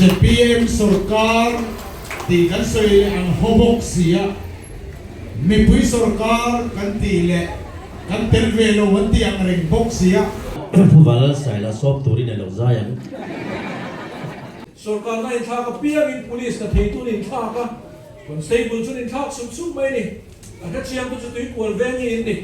Zpm sorkar tih kan sawi leh ang haw bawk si a, mipui sorkar kan tih leh kan tel ve lo an tih ang reng bawk si a. Pu Vanlalsaila sawm turin a lo zai ang. Sorkarna inthlak apiangin Police hna theitu an inthlak a, Constable chu an inthlak sup sup mai a ni. A hrechiangtu chu tuikual veng hi in ni.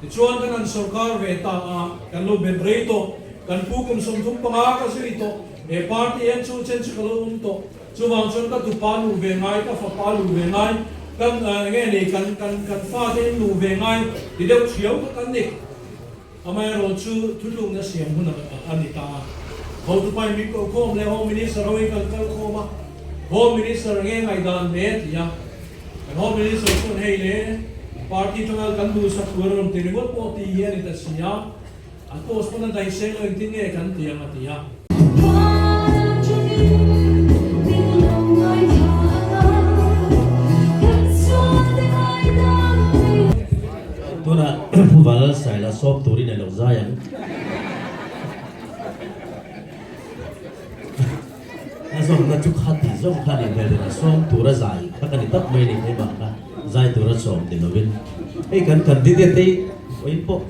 Tichuan kan han sorkar ve ta a, kan lo bet rei tawh, kan pu kum 35 ka zui tawh, he party hian chu chen chu ka lo awm tawh, chuvang chuan ka tupa luh ve ngai, ka fapa luh ve ngai, kan enge ni kan kan kan fate in luh ve ngai ti deuh thiau kha kan ni. Amaherawh chu thutlukna siam hun a ni ta a, hotupa in min koh khawm leh Home Minister ho in kan kal khawm a, Home Minister nge ngaihdan hle a ti a, kan Home Minister chuan hei le party tanga kan duhsak tur a rawn ti ringawt pawh tih hi a ni ta si a, a post pawn a daih seng lo engtin nge kan ti ang a ti a. Tunah Pu Vanlalsaila sawm turin a lo zai ang. A zawmna chu kha tih zawm kha a nih hmel thin a, sawm tura zai kha ka ni tawp mai a ni keimah kha zai tura sawm ni lovin hei kan candidate te hi vawiin pawh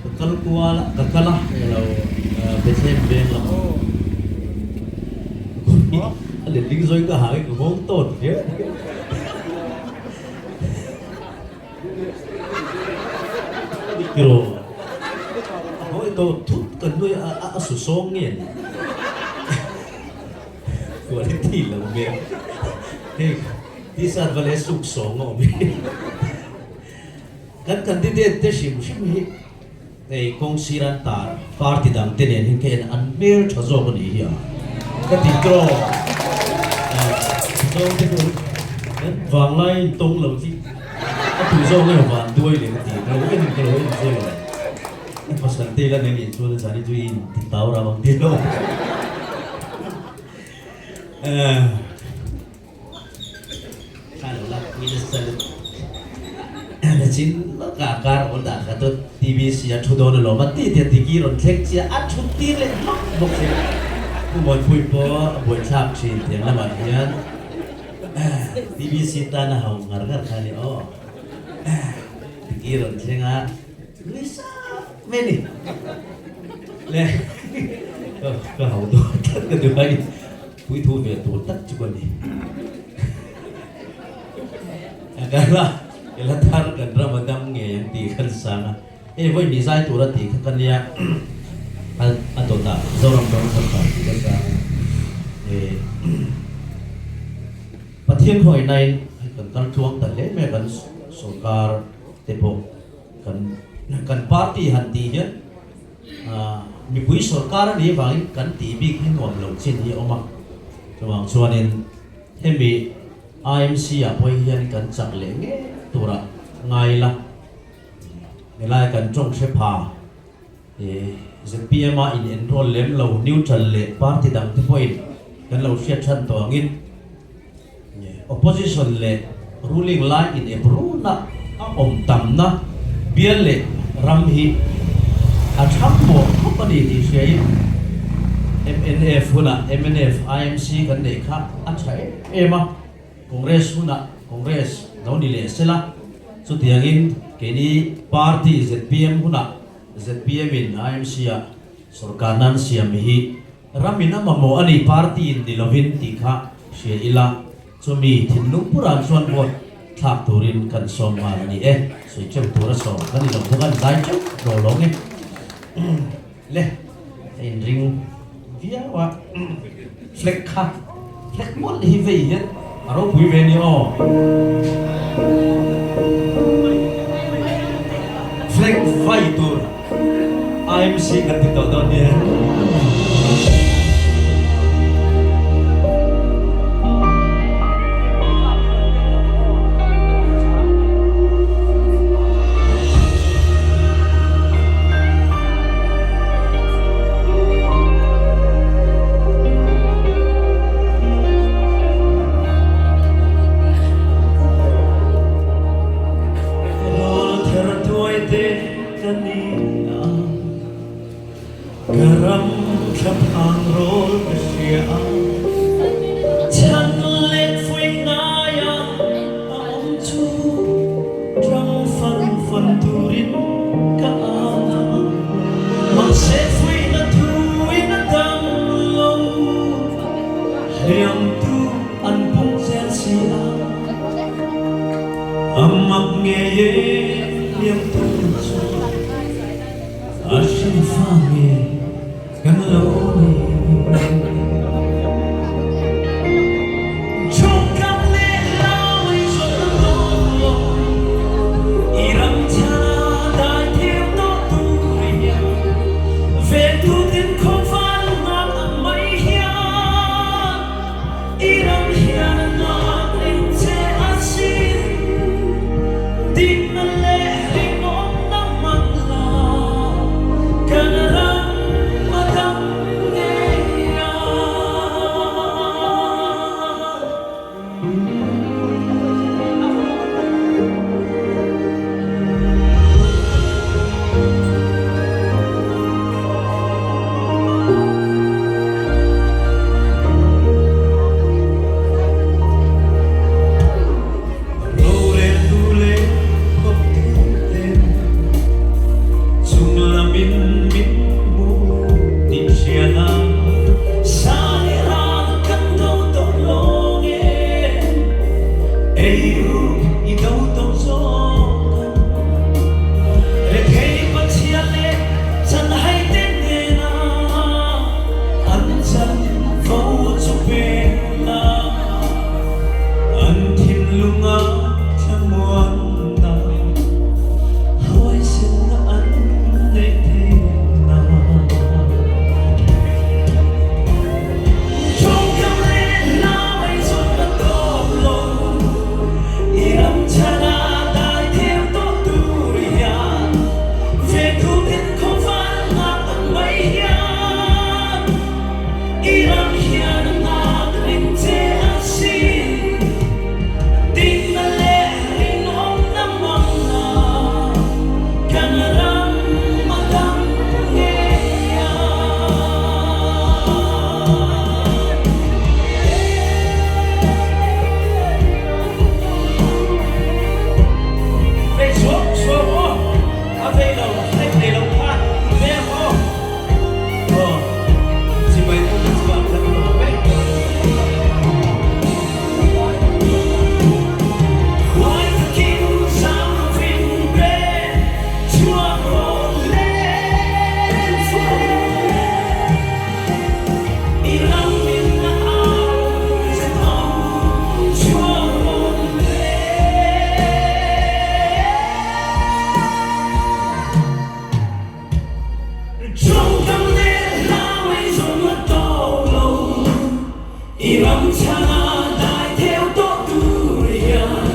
Ka kal kual a, ka kal a, elo Bethlehem veng lam a letling zawi ka hak i ka nghawng tawt hle. Tiraw a hawi tawh thut kan nui a a su sawng nge ni quality lo hmel hei t-shirt va leh suk sawng a awm hi. Kan candidate te hrim hrim hi hei kawng sir an tar party dang te nen hian ka en an hmel tha zawk a nih hi a ka ti tawk zawng te pawh kan vanglai in tawng lo chi a tu zawk nge van duai leh ka ti ka lo en ka lo en zui lo pasal te la nei nih chuan zan hi chu in ti tau ram ang ti lo TBC a thu dawn alawm a ti tia Diki rawn thleng chiah a thut tir leh hmak bawk si. Pu Muanpui pawh a buaithlak thin tiang lamah hian TBC tan a hau ngar ngar kha a ni aw. Diki rawn thleng a nui sak mai a ni. Le ka hau dawn tlat ka duh a ni. Puithu ve tur tak chu ka ni. Ka la ka la thar kan ram a dam ngei ang tih khan sang a, hei vawi ni zai tur a tih kha ka nia a a dawtah Zoram ram kha kha tih ka sang a. Pathian khawngaihnain kan kal tluang ta hle mai a kan sorkar te pawh kan kan party han tih hian Mipui sorkar a nih avangin kan tih bik hi nuam lo chin hi a awm a, chuvang chuanin hemi IMC ah pawh hian kan chak leh ngei turah ngai ila, helai kan tawng hre pha zpm a in enroll lem lo neutral leh party dang te pawhin kan lo hriat than tawh angin Opposition leh ruling lai in ep runa a awm tamna bial leh ram hi a thang mawh khawp a ni tih hriain mnf hunah mnf IMC kan neih kha a tha em em a, Congress hunah Congress lo ni leh sela, chutiangin keini party zpm hunah zpm in IMC ah sorkar nan siam hi Ram in a mamawh a ni party in ni lovin tih kha hria ila, chumi thinlung purah chuan vote thlak turin kan sawm nghal a ni e. Sawi teuh tur a sawm kan ni lo bawk a, zai teuh rawh lawng e. Le, a inring viau a, flag kha, flag mawlh hi vei hian a ropui ve a ni aw. Flag vai tur. IMC kan ti tawh dawn nia. Ka ni a, ka ram Hliamtu an pung zel si a, a mak ngei e hliamtu chu a hrinfa nge kan lo ni. Chungkam leh hlauh zawng dawn lo, i ram chhana dai theu tawh tur hian ventu tin khawvar nghak ang mai hian i ram hian a nghak reng che asin. Dikna leh rinawmna hman la kan ram a dam ngei a. Roreltu leh kawptuten chunglam in min hmu tih hriat a, Sani ral kan do tawh lawng e, Eiruk i do tawh zawk ang. Rethei Pathian leh chanhai te hnena an chan fo chu pek la, an thinlunga thlamuanna huaisenna an neih theihna. Tawngkam leh hla mai zawng ka tawp lo, i ram chhana dai theu tawh tur hian ve thu ten khawvar nghak ang mai hian i ram hian a nghak reng che asin. Dikna leh rinawmna hmangna kan ram a dam ngei a. Vei suam suam aw, a vei lo, a thei lo kha ve ang aw. Aw, chibai pawh ka chhuah kan lawm e. Huai takin zam lovin pe chhuak rawh le. I ram in a au che tho chhuak rawh le. Tawngkam leh hla mai zawng a tawk lo, i ram chhana dai theu tawh tur hian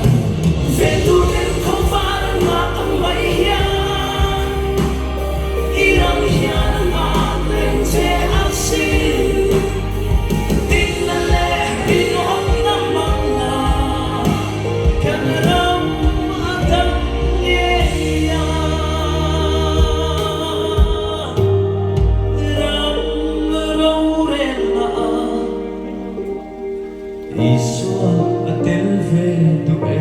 ve tur ten khawvar a nghak ang mai hian i ram hian a nghak reng che asin. Dikna leh rinawmna hmang la kan ram a dam ngei a. Ram rorelna Isua a tel ve duh e.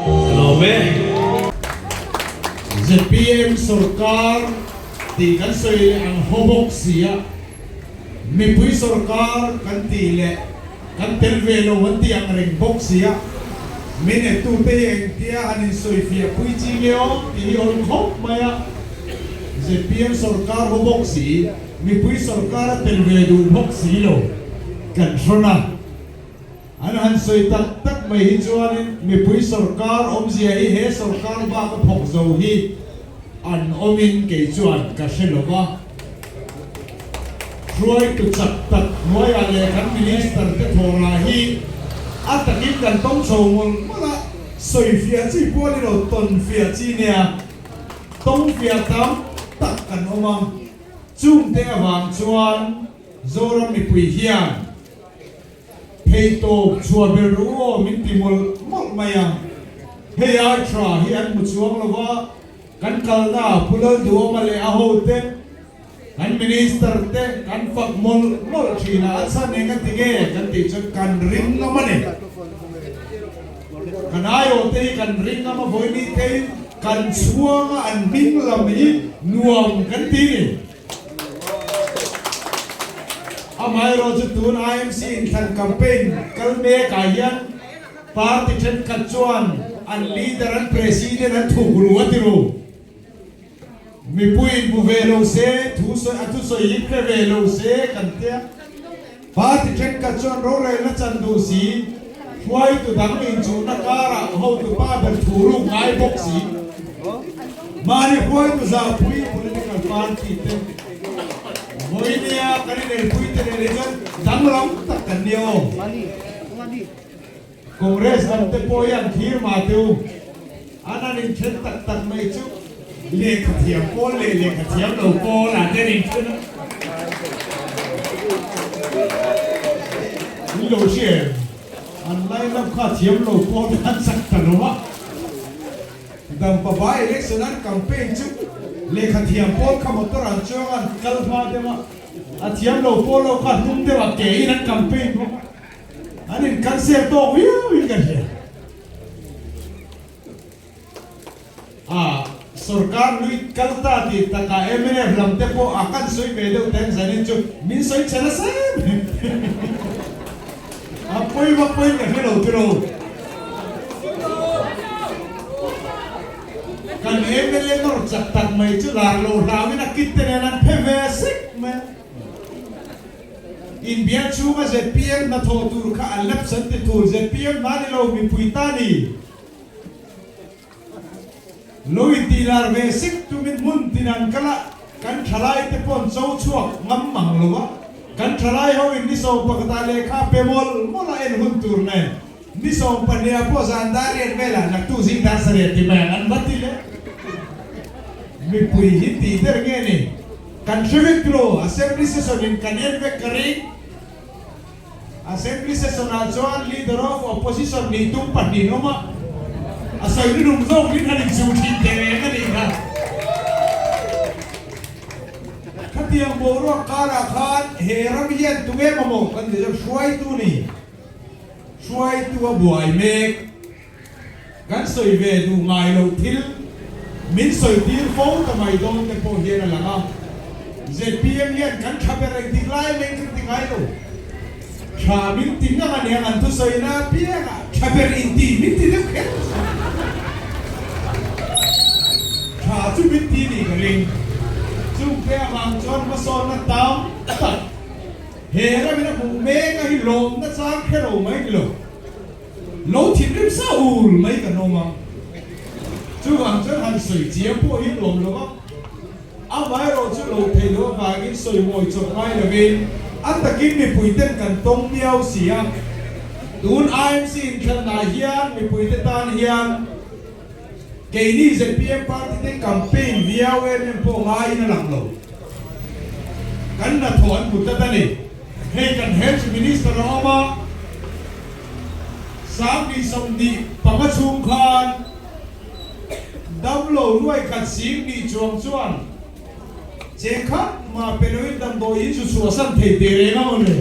Ka lawm e. Zpm sorkar tih kan sawi leh ang haw bawk si a, mipui sorkar kan tih leh Kan tel ve lo an ti ang reng bawk si a, min ettute hi engtia han insawifiah pui chi nge aw tih hi awm khawp mai a. Zpm sorkar haw bawk si, mipui sorkar a tel ve duh bawk si lo kan hrawn a. An han sawi tak tak mai hi chuanin mipui sorkar awmzia hi he sorkar bak a phawk zo hi an awmin kei chuan ka hre lo va. Hruaitu chak tak hnuaiah leh kan Minister te thawrah hi a takin kan tawng chho mawlh mawlh a, sawifiah chi pawh a ni lo, tawnfiah chi nia tawngfiah tam tak kan awm a, chungte avang chuan Zoram mipui hian Theihtawp chhuah ber ru aw min ti mawlh mawlh mai a, hei ai tha hi an hmu chuang lo va, kan kalna Pu Lalduhawma leh a hote, kan Minister te kan fak mawlh mawlh thin a, a chhan eng a ti nge kan tih chuan kan ring ngam a ni. Kan aiawhte hi kan ring ngam a, vawiin theiin kan chhuanga an hming lam hi nuam kan ti ni. Amaherawhchu tun IMC inthlan campaign kal mekah hian party thenkhat chuan an leader an president an thuk ru a ti ru. Mipui in hmu ve lo se, thu sawi a thusawi hi hre ve lo se kan tia. Party thenkhat chuan rorelna chan duh si, hruaitu dang inchuhna karah hotu pa ber thu ruk ngai bawk si. Mahni hruaitu zahpui political party te vawinia kan inelpui te nen hi chuan danglam tak kan ni aw. Congress lam te pawh hian thlir mah teh u, an han inthen tak tak mai chu lehkha thiam pawl leh lehkha thiam lo pawl ah te an inthen a. In lo hria em? An line up kha thiam lo pawl te an chak ta lo a. Dampa by election an campaign chu lehkha thiam pawl kha motor an chuang a an kal hma deuh a, a thiam lo pawl ho kha hnung deuh ah ke in an campaign bawk a. An in cancel tawk viau in ka hria. A sorkar lui kal ta tih takah mnf lam te pawh a kan sawi ve deuh teng zanin chu min sawi chhe nasa em em. A pawi vak pawiin ka hre lo tiro. Kan mla nawr chak tak mai chu lar lo hlauin a kit te nen an phe ve sek mai a. Inbiak chhunga zpm hnathawh tur kha an lapse an ti thul. Zpm hna ni lo mipui ta ni. Lo intih lar ve sek tumin hmun tin an kal a, kan thalai te pawh an cho chhuak ngam mang lo a. Kan thalai ho in ni 11 ah lehkha pe mawlh mawlh a en hun tur nen ni 12 ah pawh zan dar riat velah naktu zing dar sarih ti mai ang an va ti leh. Mipui hi tih ber nge ni? Kan hre vek tiraw? Assembly session in kan en vek ka ring. Assembly session ah chuan Leader of Opposition nih tum pahnih an awm a, a sawi rinawm zawk in han inchhu thin teh reng a nih kha. Khatiang boruak karah khan he ram hian tunge mamawh kan ti chuan hruaitu ni, hruaitu a buai mek. Kan sawi ve duh ngai loh thil min sawi tir fo ta mai dawn te pawh hian a lang a. Zpm hian kan tha ber engtik lai meng kan ti ngai lo. Tha min ti ngang a niang an thusawina apiangah tha ber inti min ti deuh kher. Tha chu min ti nih ka ring. Chungte avang chuan hmasawnna tam tak he ramin a hmuh mek a hi lawmna chang kher lo mai ni lo. Lo thinrim sa ul mai kan awm a, chuvang chuan han sawi chiang pawh hi nuam lo va, amaherawh chu lo theih loh avangin sawi mawi chawp ngai lovin a takin mipuiten kan tawng miau si a, tun IMC inthlanah hian mipuite tan hian keini zpm party te campaign viau em em pawh ngaiin a lang lo, kan hnathawh an hmu tlat a ni. Hei kan Health Minister a awm a, 25 chhung khan damlo nuai khat 10,000 chuang chuan cheng khat mah pe loin damdawi in zu chhuahsan thei teh reng a mawle.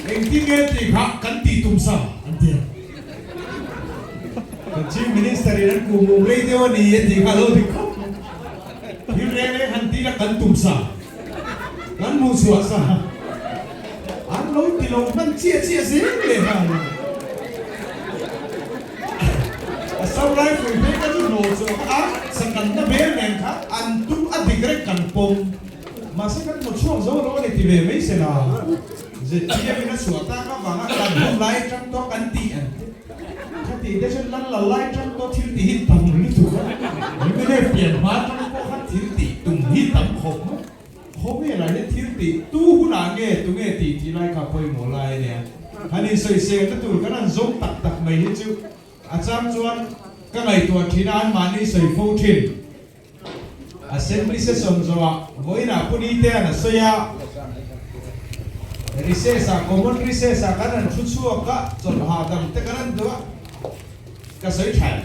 Engtin nge tih kha kan tih tum sa an ti a. Kan Chief Minister in an kuh mum rei deuh a ni e tih kha a lo dik khawp mai. Thil reng reng han ti la kan tum sa. Kan hmuh chhuah sa an lo ti lo hman chiah chiah zel leh nghal a. A sam rifle phei kha chu hnawh chhuah kha a sakanna bel nen kha an tum a dik reng kan pawm. Mahse kan hmu chhuak zo lo a ni ti ve mai se la. ZPM in a chhuah tak avanga kan hun lai atang tawh kan tih an ti. Khati te chuan lal la lai tang tawh thil tih hi tam lutuk a, mnf pian hma tang pawh khan thil tih tum hi tam khawp mai. Khawvel ah hian thil tih tu hunah nge tunge tih tih lai kha pawimawh lai a nia. Han insawiselna tur kan han zawng tak tak mai hi chu a chang chuan ka ngaihtuah thin a, anmahni sawi fo thin. Assembly session zawhah vawiinah Pu Nitea'n a sawi a, Recess-ah, common recess-ah kan han thu chhuak a, chawlh hahdam te kan han duh a, ka sawi tha em?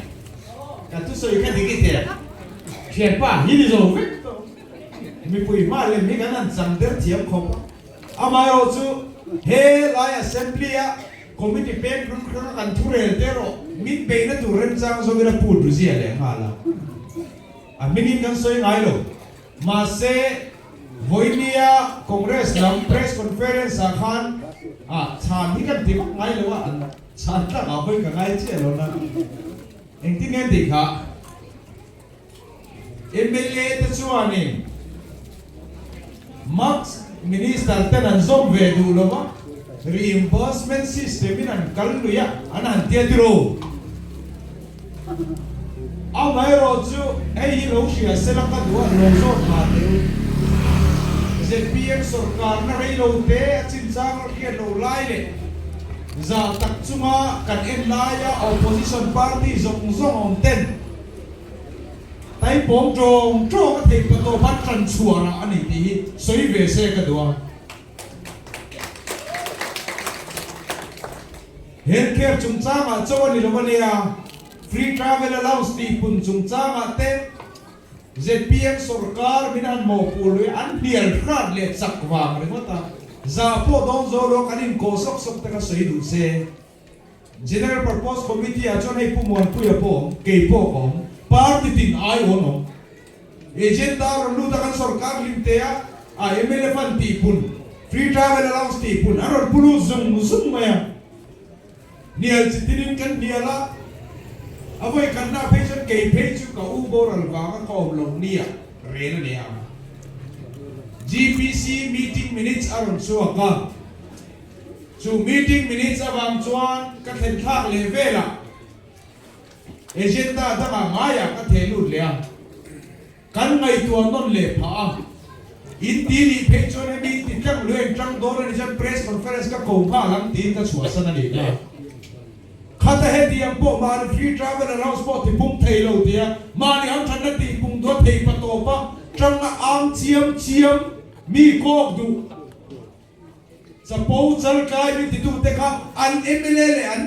Ka thusawi kha dik i teh a, thianpa hi ni zo vek tawh. Mipui hma lem hi kan han chang der thiam khawp a, amaherawh chu he lai Assembly-a Committee pek hrang hranga kan thu rel te erawh min beihna tur remchang zawkin a put ru zia leh nghal a. A hmingin kan sawi ngai lo. Mahse, Vawinia Congress lam press conference ah khan ah chhan hi kan ti vak ngai lo a, an chhan tlak ah vawi ka ngai chiah lo na. Engtin nge an tih kha? Mla te chuanin Max Minister ten an zawm ve duh lo va, reimbursement system in an kal lui a, an han tia tiro. Amaherawh chu hei hi lo hria sela ka duh a, lo zawt mah teh u. Zpm sorkarna rei lo te a chinchang a hriat lo lai leh zah tak chunga kan en laia opposition party zawng zawng awm ten taipawng tawng tawng a theih patawp an tan chhuah rah a ni tih hi sawi ve se ka duh a. Health care chungchangah chaw a ni lo a nia, free travel allowance tih pun chungchangah te zpm sorkar min han mawhpuh lui an hnial hrat leh chak vang ringawt a, zah pawh dawn zo lo kan inkawh sawk sawk te kha sawi duh se. General Purpose Committee ah chuan hei Pu Muanpuia pawh awm, kei pawh ka awm, party tin ai awn awm. Agenda rawn lut a kan sorkar hlim te a, a mla fund tih pun, free travel allowance tih pun an rawn pu lut zung zung mai a. Hnial chi tinin kan hnial a, a vawi khatna phei chuan kei phei chu ka u boral vanga ka awm loh nia rel a ni a. GPC meeting minutes a rawn chhuak a. Chu meeting minutes avang chuan ka thlen thlak leh velah agenda dangah ngaiah ka theh lut leh a, kan ngaihtuah nawn leh phah a. In ti nih phei chuan hemi in ti tlang lui an tang dawn a ni chuan press conference ka ko nghal ang tiin ka chhuahsan a nih kha. Khata hetiang pawh mahni free travel allowance pawh ti pung thei lo tia mahni hamthatna tih pung duah thei patawpa tanga ang chiam chiam mi kawk duh. Chapo chaltlai min titute kha an mla leh an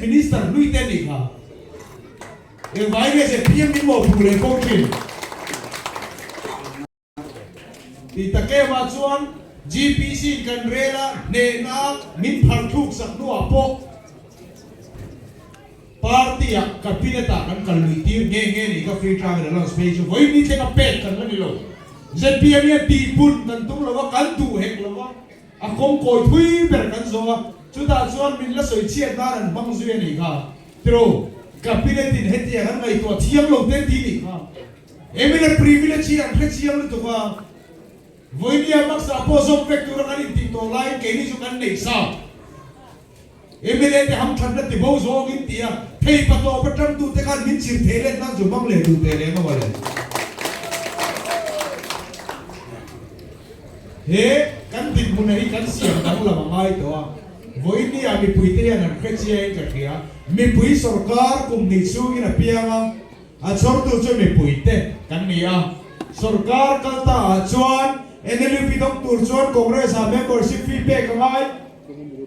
minister hlui te anih kha. Engvai nge zpm min mawhpuh leh fo thin? Tih tak em ah chuan GPC in kan rel a hnehna min phar thluk sak hnuah pawh Party ah cabinet ah kan kal lui tir nge nge nih ka free travel allowance phei chu vawi ni thleng a pek kan la ni lo. Zpm hian tihpun kan tum lo a, kan duh hek lo a, a kawng kawi thui ber kan zawh a, chutah chuan min la sawi chhiat nan an hmang zui a nih kha. Tiraw, cabinet in hetiang an ngaihtuah thiam lo te ti nih kha. Emina privilege hi an hre chiang lutuk a, vawinia maksa pawh zawm vek tura kan intih tawh laiin keini chu kan neih sa. Mla te hamthatna ti bo zawngin ti a, thei patawp atangtu te khan min chhir thei let nan chu hmang leh duh teh reng a mawle. He kan dinhmuna hi kan siam danglam a ngai tawh a, vawiin ah mipui te hian an hre chiain ka hria. Mipui sorkar kum hnih chhungin a piang a, a chhawrtu chu mipui te kan ni a. Sorkar kal ta ah chuan NLUP dawng tur chuan Congress ah membership fee pek a ngai.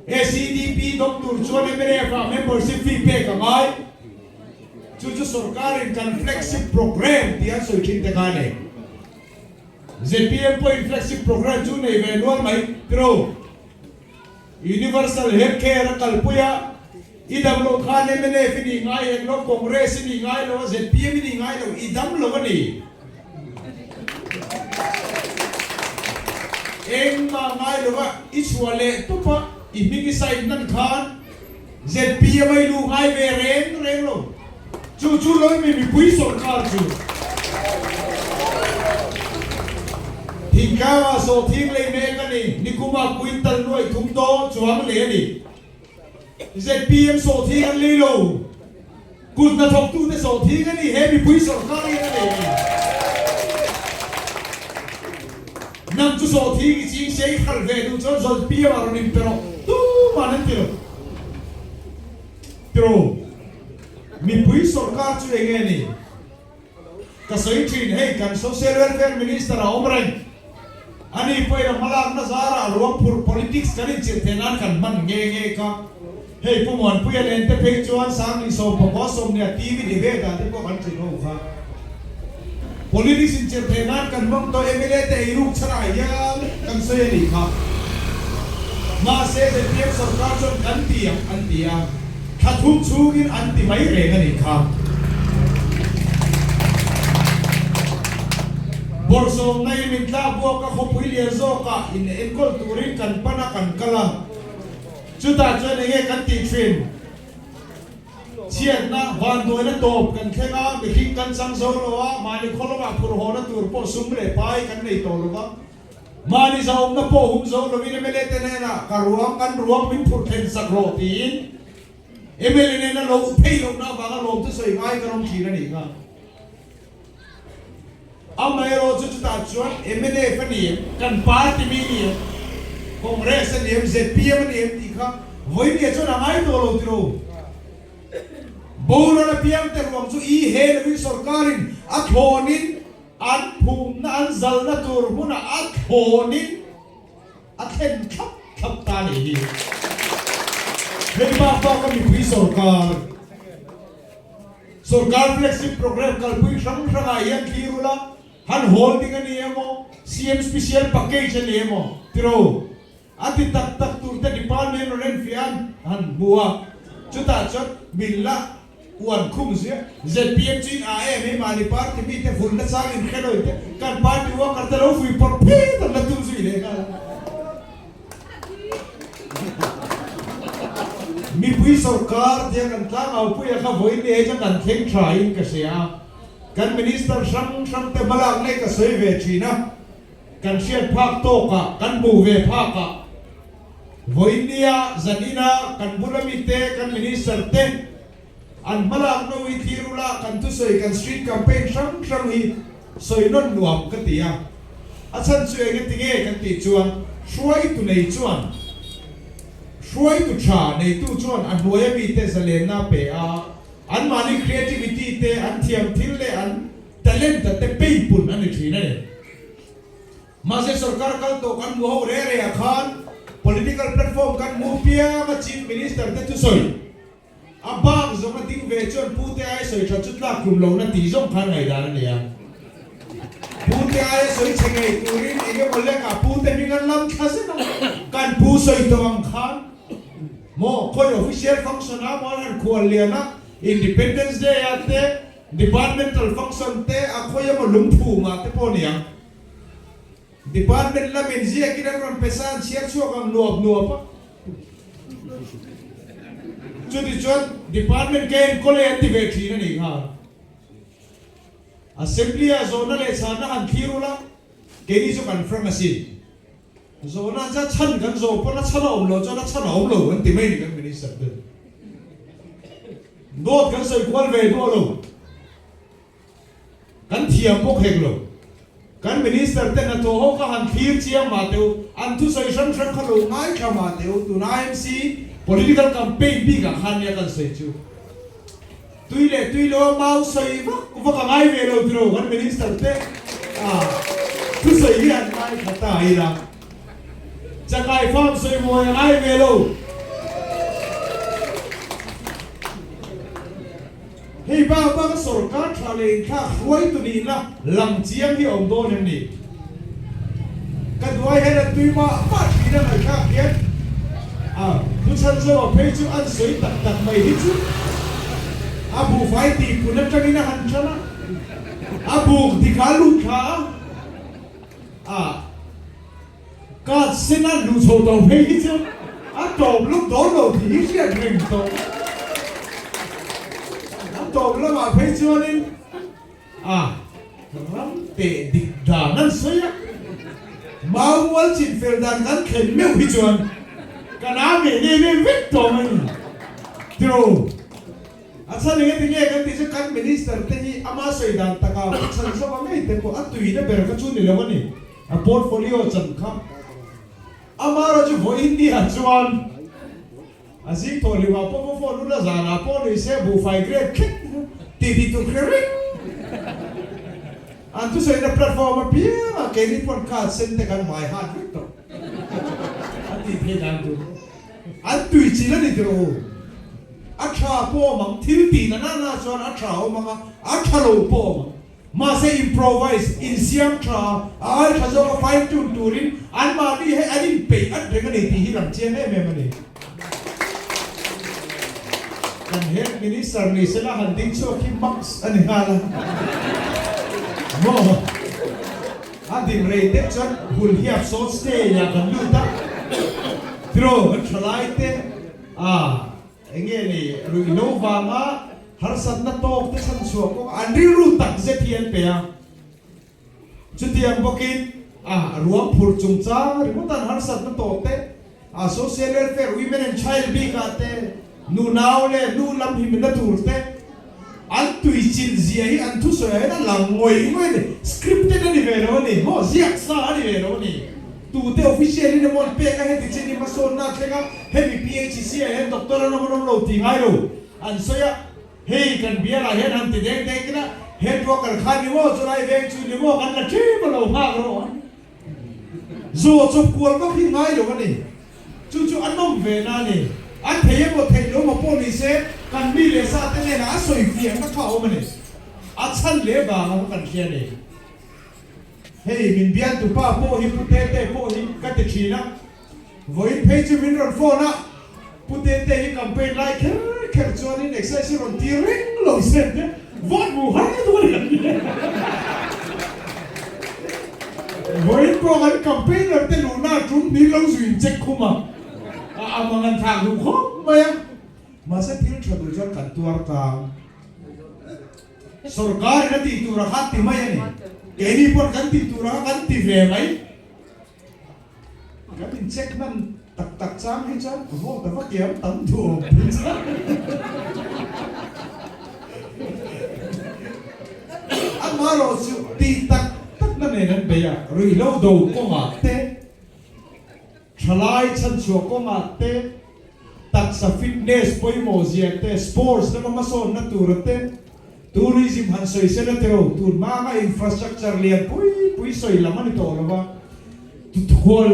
SEDP dawng tur chuan mnf ah membership fee pek a ngai. Chu chu sorkarin kan flagship programme tih an sawi thin te kha a ni. Zpm pawhin flagship programme chu nei ve nual mai tiro. Universal Health Care a kalpui a, i dam loh khan mnf i nih ngai hek lo, Congress i nih ngai lo a, zpm i nih ngai lo, i dam lo a ni. Engmah ngai lova i chhuah leh tup a, i hming i sign hnan khan zpm a i luh ngai ve reng reng lo. Chu chu lawimi mipui sawrkar chu thingtlangah sawhthing lei mek a ni. Nikuma quintal nuaih thum dawn chuang lei a ni. Zpm sawhthing an lei lo. Kut hnathawktute sawhthing a ni, he mipui sawrkar hian a nei a ni. Nang chu sawhthing i ching sia i hralh ve duh chuan zpm ah rawn inpe rawh tuman an ti lo. Tiraw? Mipui sawrkar chu eng nge ni? Ka sawi thin, hei kan Social Welfare Minister a awm reng. Ani pawhin a hmalakna zarah ruang phurh politics kan inchirh theih nan kan hman nge nge kha. Hei Pu Muanpuia nen te phei chuan Sangni 19 sawmnia TV debate ah te pawh kan ṭhut ho kha. Politics inchirh theih nan kan hmang tawh mla te eiruk chhanah hian kan sawi a nih kha. Mahse zpm sorkar chuan kan ti ang an ti a. Thla thum chhungin an ti mai reng a nih kha. Bawrhsawmna in min tlak buak a khawpui lian zawkah in enkawl turin kan pan a kan kal a, chutah chuan enge kan tih thin? Chhiatna, vanduaina tawp kan thleng a, mihring kan chang zo lo a, mahni khaw lamah phurhawhna tur pawh sum leh pai kan nei tawh lo va, mahni zahawmna pawh hum zo lovin mla te hnenah ka ruang, kan ruang min phurh thlen sak rawh tiin mla nena lo phei lohna avanga lawmte sawi ngai kan awm thin a nih kha. Amaherawh chu chutah chuan mnf a ni em, kan party mi a ni em, Congress a ni em, zpm a ni em tih kha vawinia chuan a ngai tawh lo tiro. Boral apiang te ruang chu i he lovin sorkarin a thlawnin an phumna an zalna tur hmunah a thlawnin a thlen thlap thlap ta a nih hi. Hei bak bak a mipui sorkar. Sorkar flagship programme kalpui hrang hrangah hian thlir ula, han holding a ni emaw, CM special package a ni emaw tiro a ti tak tak tur te department rawn enfiah an han hmu a, chutah chuan min la uan khum zia. Zpm chu in a em hei mahni party mite vulna chang in hre lo in te kan party worker te lo vui pawrh phit an la tum zui leh nghal a. Mipui sorkar tia kan tlangaupuia kha vawiin ni hei chuan kan thleng tha in ka hria a, kan minister hrang hrang te hmalak leh ka sawi ve thin a, kan hriat phak tawkah, kan hmuh ve phakah vawiin nia zanina kan bula mite kan minister te an hmalak no hi thlir ula kan thusawi kan street campaign hrang hrang hi sawi nawn nuam ka ti a, a chhan chu eng eti nge kan tih chuan hruaitu nei chuan hruaitu tha neitu chuan a hnuaia mite zalenna a pe a, anmahni creativity te an thiam thil leh an talent a te peipun a ni thin a ni. Mahse sorkar kal tawh kan hmu ho re re ah khan political platform kan hmu piang a Chief Minister te thusawi A bak zawng a ding ve chuan Pu Te ai sawi that chu tlak hlum lo na tih zawng khan ngaihdan a nei a. Pu Te aia sawi chhe ngei turin eng emaw lek ah Pu Te hming an lam thla zet a, kan Pu sawi tawh ang khan maw khawi official function ah maw an han khual lian a, Independence Day ah te, departmental function te a khawi emaw lungphum ah te pawh niang. Department lamin ziakin an rawn pe sa an chhiar chhuak ang nuap nuap a. Chutichuan Department ka enkawl e an ti ve thin a nih kha. Assembly ah zawhna leh chhanna han thlir ula, keini chu kan frank asin. Zawhna an zat chhan kan zawh pawn a chhan a awm loh chuan a chhan a awm lo an ti mai ni kan Minister ten. Dawt kan sawi kual ve duah lo. Kan thiam bawk hek lo. Kan Minister te hnathawh ho kha han thlir chiang mah teh u, an thusawi hrang hrang kha lo ngaithla mah teh u, tuna IMC political campaign bikah khan nia kan sawi chu. Tui leh tui lo a mau sawi vak vak a ngai ve lo tiraw kan Minister te thusawi hi han ngaithla ta ila. Chakai farm sawi mawi a ngai ve lo. Hei bak bak a sorkar tha leh inthlak hruaitu nihna lang chiang hi a awm dawn em ni? Ka duai hian an tui mah mah thin a ngaihthlak hian a thuchhan zawk a phei chu an sawi tak tak mai hi chu a buhfai tih pun atangin a han tan a, a buk dik a lut thla a, a card sen a luh chho tawh phei hi chu a tawp luk dawn lo tih hi hriat reng tawh. A tawp lamah phei chuanin a ram teh dik dan an sawi a, mau mual chin fel dan kan thlen meuh hi chuan kan a meh nem em vek tawh mai ni. Tiraw? A chhan eng ati nge kan tih chu kan Minister te hi ama sawi dan takah a chhan zawk a ngei te pawh a tuina ber kha chu ni lo a ni. A portfolio chan kha Amara chu vawi India chuan a zing thawh hlim ah pawh va phone ula zan ah pawh ni se buhfai grade thleng tih tih tur hre reng an thusawi na platform a piang ah keini pawn card sen te kan hmai hat vek tawh a tih theih dan tur an tui chil a ni tiraw u a tha pawh awm ang thil tih na na na chuan a tha awm ang a a tha lo pawh awm ang. Mahse improvise, insiam tha, a ai tha zawka fine tune turin anmahni hei an inpeih at reng a ni tih hi lang chiang em em a ni. Kan Health Minister ni sela han ding chhuak hi max a ni nghal a maw? A din rei deuh chuan Hulhiap sawn stage ah kan lut a, tiraw kan thalai te a enge ni ruihhlo vanga harsatna tawk te chhan chhuah kawng an rilru tak zet hi an pe a. Chutiang bawkin a ruang phur chungchang ringawt an harsatna tawh te, a social welfare, women and child bikah te, nu nau leh nu lam himna tur te, an tui chilh zia hi an thusawi ah hian a lang ngawih ngawih a ni. Scripted a ni ve lo a ni maw? Ziak sa a ni ve lo a ni. Tute official in emaw an pek a, heti chin hi hmasawnna a thleng a, hemi PHC ah hian doctor an awm an awm lo tih ngai lo an sawi a. Hei kan bialah hian han ti deng deng ila, head worker kha ni maw chulai veng chu ni maw kan la ṭhim a lo nghak rawh a. Zaw chawp kual vak hi ngai lo a ni. Chu chu a nawm ve na a ni. A thei emaw theih lo emaw pawh ni se kan mi leh sa te hnenah a sawi fiahna kha a awm a ni. A chhan leh vang ang kan hria a ni. Hei min bialtu pa pawh hi Pu Tete pawh hi ka ti ṭhin a. Vawiin phei chu min rawn phone a, Pu Tete hi campaign lai kher kher chuanin exercise hi rawn tir reng lo se te vote hmuh har lutuk a ni kan ti. Vawiin pawh kan campaigner te luhna tum hnih lo zu in check khum a, a am ang an thlak duh khawp mai a. Mahse thil tha duh chuan kan tuar tlang. Sorkar in a tih tur a kha ti mai a ni. Keini paw'n kan tih tur a kha kan ti ve mai. Kan in check hman tak tak chang hi chuan vote a va kiam tam duh awm phei chuan amaherawh chu tih tak tak na nen an bei a, ruihhlo do kawngah te, thalai chhanchhuah kawngah te, taksa fitness pawimawh zia te, sports lama hmasawnna tura te, Tourism han sawi sela tiro, tun hmanga infrastructure lian pui pui sawi lam a ni tawh lo va, khual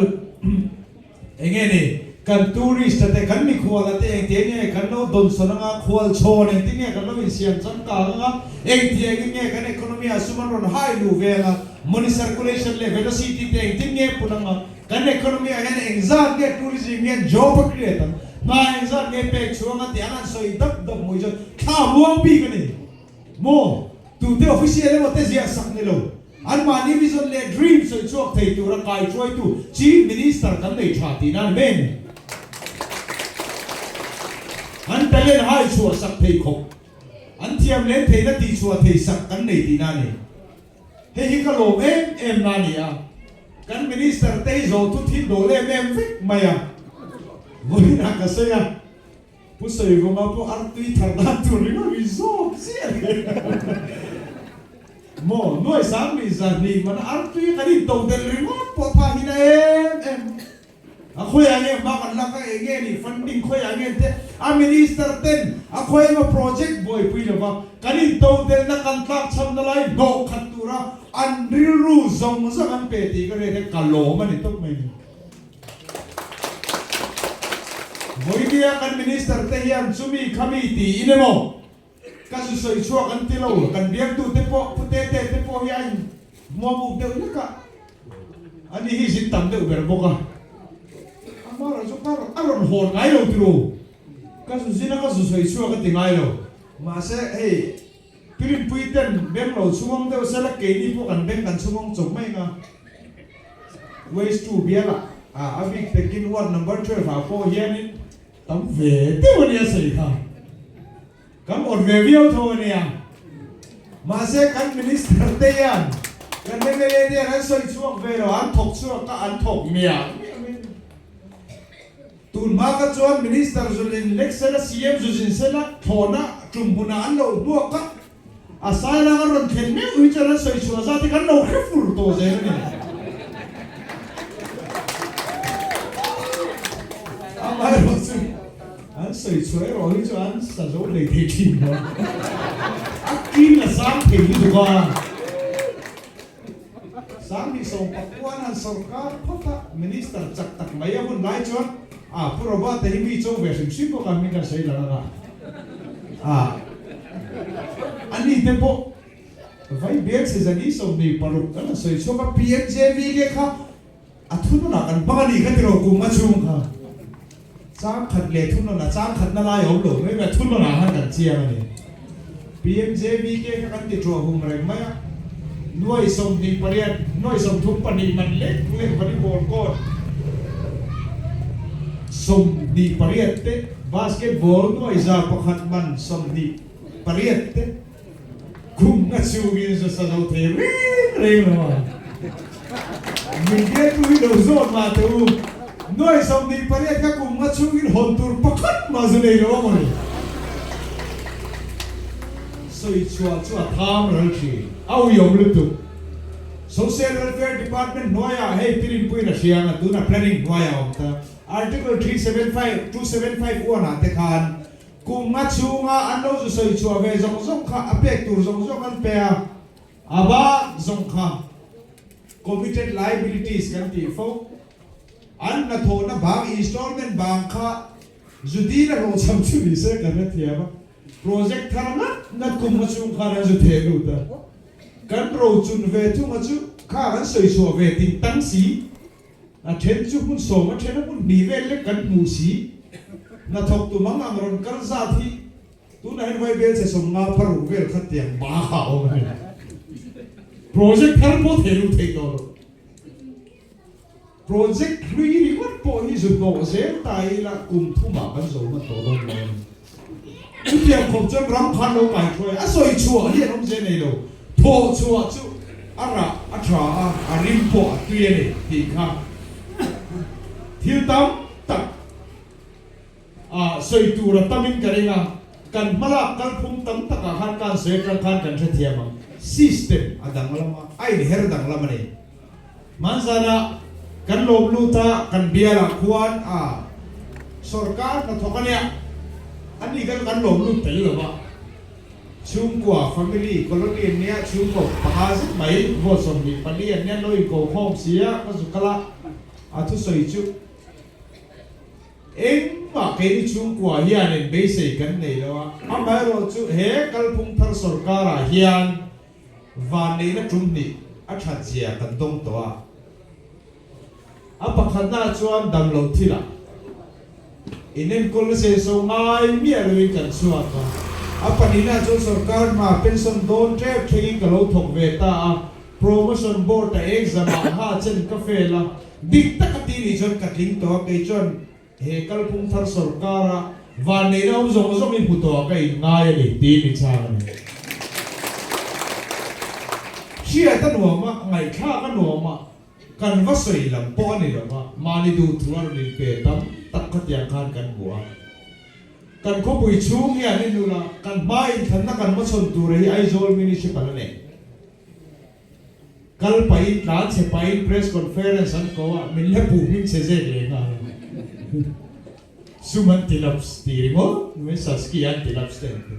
eng nge ni, kan tourist a te, kan mikhual a te engtiang nge kan lo dawnsawn anga, khual chhawn engtin nge kan lo insiam changkang anga, engtiangin nge kan economy ah sum an rawn hai luh ve anga, money circulation leh velocity te engtin nge pun anga, kan economy ah hian engzat nge tourism hian job a create ang, hna engzat nge pek chhuang a tih an han sawi dap dap hmuh hi chuan thla muang bik a ni maw? Tute official emaw te ziah sak ni lo, anmahni vision leh dream sawi chhuak thei tura kaihruaitu Chief Minister kan nei tha tihna a ni mai a ni. An talent hai chhuah sak thei khawp, an thiam len theihna tihchhuah thei sak kan nei tihna a ni. Hei hi ka lawm em em na a ni a, kan Minister te hi zawh thu thil dawl em em vek mai a, vawiinah ka sawi a, Pu Sawivawnga pawh artui thar dan tur ringawt ri zawk chiah a ni. Maw, nuai sang ri zahnih mana artui kan into del ringawt pawh tha hi na em em. A khawiah nge hma kan lak a, eng nge nih funding khawiah nge te a minister ten a khawi emaw project buaipui lova kan intodelhna kan tlakchhamna lai hnawh khat tura an rilru zawng zawng an pe tih ka hriat hian ka lawm a ni tawp mai ni. Vawinia kan minister te hian chumi khami tiin emaw ka zu sawi chhuak an ti lo, kan biaktute pawh Pu Tete te pawh hi a in hmuam up deuh hlek a. A ni hi zin tam deuh ber bawk a, amaherawh chu ka a rawn hawn ngai lo tiro, ka zu zin a ka zu sawi chhuak a ti ngai lo, mahse hei Pirinpui ten beng lo chhungawng deuh sela keini pawh kan beng kan chhungawng chawp mai ang a, Waste 2 bialah a bik takin ward number 12 ah pawh hianin tam ve deuh a nia sawi kha. Kan awt ve viau tho a nia. Mahse kan Minister te hian kan mla te hian an sawi chhuak ve lo, an thawk chhuak a, an thawk miah miah mai a ni. Tun hma kha chuan Minister zun lek sela, CM zu zin sela, thlawhna tum hmunah an lo hmuak a, a sailak a rawn thlen meuh hi chuan an sawi chhuah zat hi kan lo hre fur tawh zel a ni. Amaherawhchu. An sawi chhuah erawh hi chu an sa zo hlei thei thin lo. A kin a sang thei lutuk a. Sangni Sawmpakuan han sorkar phawt a, Minister chak tak mai a hun lai chuan a Pu Robert-a hi mi cho ve hrim hrim bawk a, min kan sawi lang anga. A ani te pawh vai bel che zani 26 kan han sawi chhuak a, PMJV te kha A thununah kan hmang a nih kha tiraw kum a chhung kha chang khat leh thununah chang khatna lai a awm lo mai mai a thununah khan kan chiang a ni. PMJVK kha kan ti thuah hum reng mai a, nuai 28. Nuai 32 man lek lek volleyball court 28 te, basketball nuai 101 man 28 te kum nga chungin zu sa zo thei reng reng lo a. Min bialtu hi lo zawt mah teh u, nuai 28 kha kum nga chungin hawn tur pakhat mah zu nei lo a maw ni? Sawi chhuah chu a tham ral thin, a uiawm lutuk. Social Welfare Department hnuaiah hei Pirinpuiin a hria anga tuna Planning hnuaiah a awm ta. Article 375, 275 uanah te khan kum nga chhunga an lo zu sawi chhuah ve zawng zawng kha a pek tur zawng zawng an pe a, a bak zawng kha committed liabilities kan tih fo. An hnathawhna bang installment bang kha zu dil a hlawhchham chu ni se kan hrethiam a. Project thar ngat ngat kum hma chhung khan an zu theh lut a, kan rochun ve thung a chu kha kan sawi chhuah ve ting tang si, a then chu hmun sawm a then a hmun hnih vel lek kan hmuh si, hnathawk tu mang ang rawn kal zat hi tunah hian Vaibel chhe 50 paruk vel kha tiang bak a awm a ni. Project thar pawh theh lut theih tawh lo. Project hlui ringawt pawh hi zu hnawh zel ta ila kum thumah kan zo hman tawh dawn lo a ni. Chutiang khawp chuan ram khan lo kai thuai a, sawi chhuah hi an awm zel nei lo. Thawh chhuah chu a rah a tha a, a rim pawh a tui a ni tih kha thil tam tak a sawi tur a tamin ka ring a. Kan hmalak kalphung tam takah khan kan sawi atang khan kan hrethiam ang. System a danglam a, a inher danglam a ni. Hmanzana kan lawm lut a, kan bialah khuan a sorkar hnathawk a nia, a ni kha chu kan lawm lut tel lo va, chhungkua, family, colony an nia, chhungkaw panga zet mai, vote 24 an nia, an lo inko khawm si a, ka zu kal a, a thusawi chu engmah keini chhungkua hianin beisei kan nei lo a, amaherawhchu he kalphung thar sorkarah hian Vanneihna tum hnih a that zia kan dawng tawh a. A pakhatnaah chuan damloh thilah inenkawlna senso ngai miah loin kan chhuak a. A pahnihnaah chuan sorkar hma pension dawn tep thlengin ka lo thawk ve ta a, promotion board a exam ah ha chen ka fail a, dik taka ti nih chuan ka tling tawh a, kei chuan He kalphung thar sorkara vanneihna awm zawng zawng i hmu tawh a ka inngai a ni, tiin min chhang a ni. Hriat a nuam a, ngaihthlak a nuam a, kan va sawi lam pawh a ni lo va, mahni duhthu a rawn inpe tam tak khatiang khan kan hmu a. Kan khawpui chhung hian i nula, kan hma inthlanna kan hmachhawn tura hi Aizawl Municipal a nei. Kal pahin tlan chhe pahin press conference an ko a, min la puh hming chhe zek leh nghal a. Sum an ti laps ti ringawt mai, Saski an ti laps te an ti.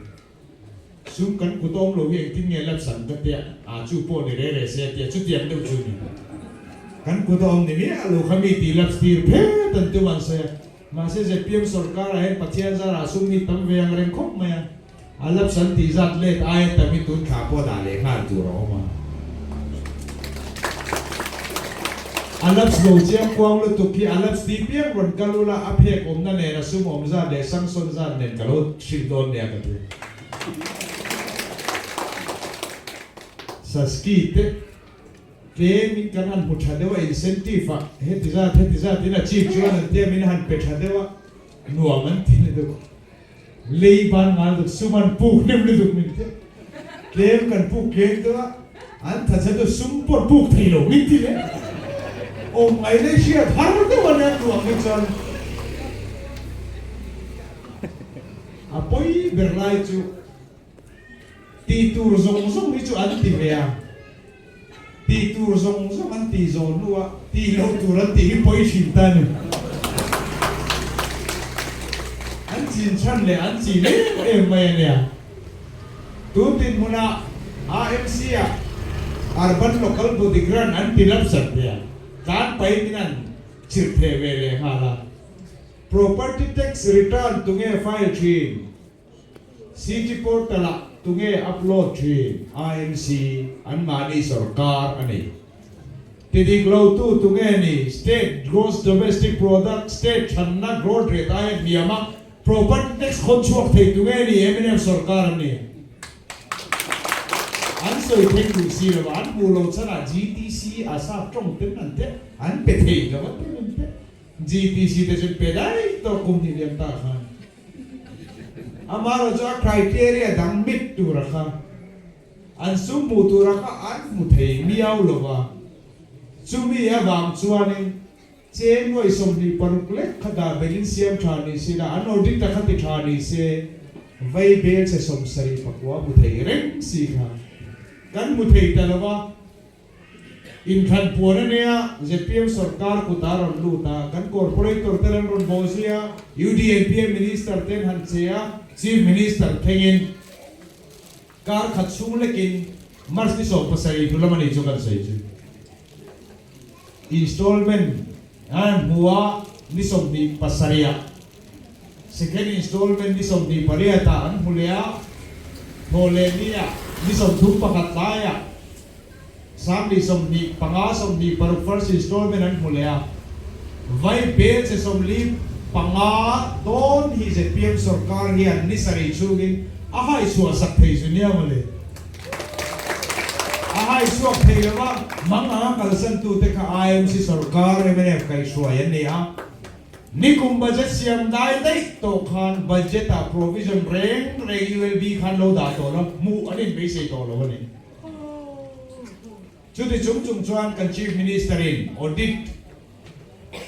Sum kan kut awm lo hi engtin nge laps an ka tia, ah chu pawh ni re re se a tia, chutiang deuh chu ni. Kan kut a awm ni miah lo kha mi ti laps tir phet an tum an sawi a. Mahse zpm sorkar ah hian Pathian zarah sum hi tam ve ang reng khawp mai a. A laps an tih zat let aia tam hi tun thla pawh dah leh nghal tur a awm a. A laps lo chiang kuang lutuk hi a laps tih piang rawn kal ula a phek awmna nen a sum awm zat leh sangsawn zat nen ka lo hrilh dawn nia ka ti. Saski te tlemin kan han hmu tha deuh a incentive ah heti zat heti zat in a chip chuan an tia min han pe tha deuh a nuam an ti lutuk. Lei ban ngal duk sum an puk hnem lutuk min ti. Tlem kan puk tlem deuh a, an tha che chu sum pawh puk thei lo min ti leh. Awm ngai lei hriat har deuh a nia tuang hi chuan a pawi ber lai chu tih tur zawng zawng hi chu an ti ve a, tih tur zawng zawng an tih zawh hnuah tih loh tur an tih hi pawi thin ta a ni. An chin chhan leh an chin em em mai a nia. Tun dinhmunah AMC ah Urban Local Body Grant an ti lapsat ve a, tlan pahin min an chirh theh ve leh nghal a. Property tax return tunge file thin? City portal ah tunge upload thin? IMC an mahni sorkar a ni. Ti dik lo tu tunge ni? State gross domestic product, state thanna growth rate aia hniam a property tax khawn chhuak thei tunge ni? Mnf sorkar an ni. An. sawi thleng duh si lo a, an hmuh loh chhanah GTC a sap tawng ten an te an pe thei lo a ti min te. GTC te chu an pe daih tawh kum hnih liam ta khan. Amaherawhchu a criteria dang mit tura kha an sum hmuh tura kha an hmu thei miau lo va, chumi avang chuanin Cheng nuai 26 lek kha dah belhin siam tha ni se la, an audit a kha ti tha ni se, vei bel che 79 hmu thei reng si kha kan hmu thei ta lo va. Inthlan puan a nia, zpm sorkar kut a rawn lut a, kan corporator ten an rawn bawh zui a, UDNPM minister ten han che a, Chief Minister thlengin kar khat chhung lekin March ni 17 hnu lam a nih chu kan sawi chu. Installment an hmu a, ni 27 ah second installment ni 28 ah an hmu leh a, thawh leh ni ah ni 31 tlai ah 1025 26 first installment an hmu leh a, vai bel che 45 dawn hi zpm sorkar hian ni sarih chhungin a haichhuah sak thei zu nia mawle. A hai chhuak thei lo va, mang anga kalsantute kha IMC sorkar mnf kaihhruai an ni a. Nikum budget siam dai daih tawh khan budget ah provision reng reng ULB khan lo dah tawh lo, hmuh an inbeisei tawh lo a ni. Chuti chung chung chuan kan Chief Minister in audit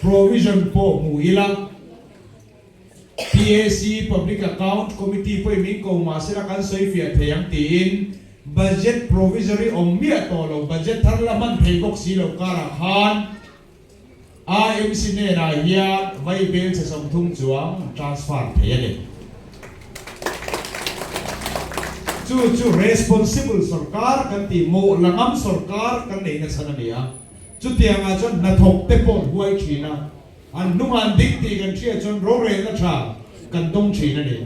provision pawh hmu ila, PAC, Public Account Committee, pawhin min ko mah sela kan sawi fiah thei ang tiin budget provisory awm miah tawh lo, budget thar la hman thei bawk si lo karah khan IMC hnenah hian vai bel che 30 chuang transfer thei a ni. Chu chu responsible sorkar kan tih mawh la ngam sorkar kan neihna chhan a ni a, chutiangah chuan hnathawk te pawh an huai thin a. An hnungah an ding tih kan hriat chuan rorelna tha kan dawng thin a ni.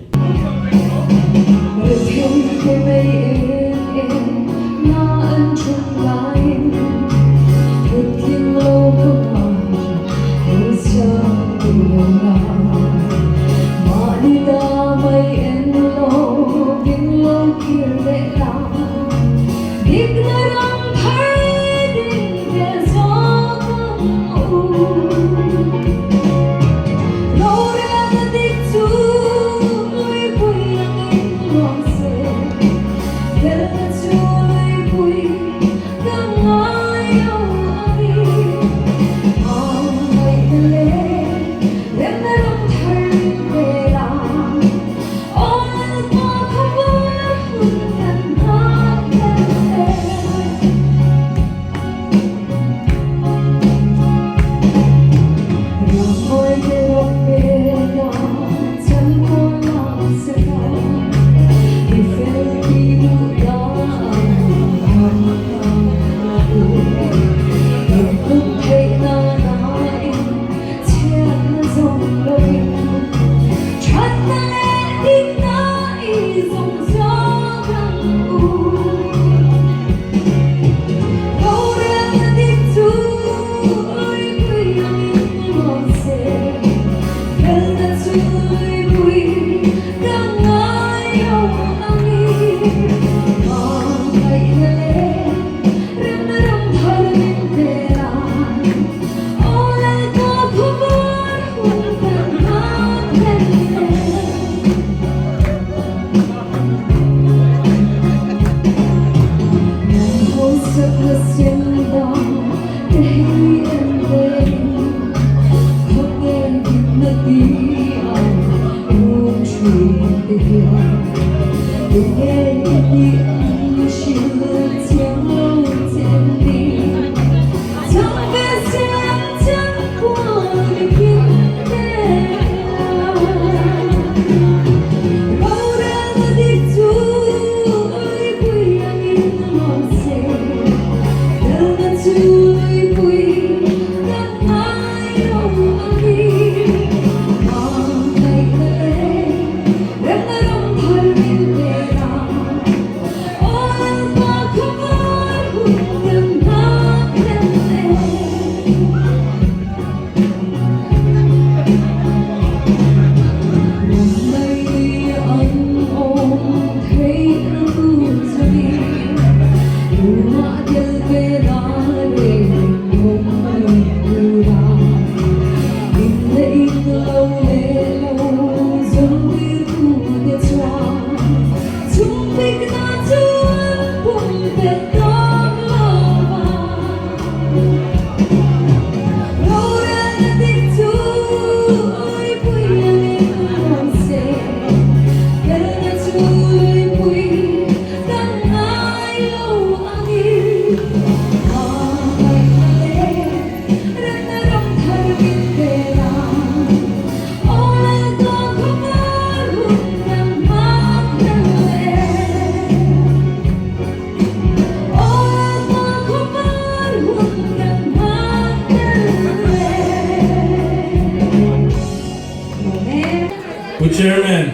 Chairman,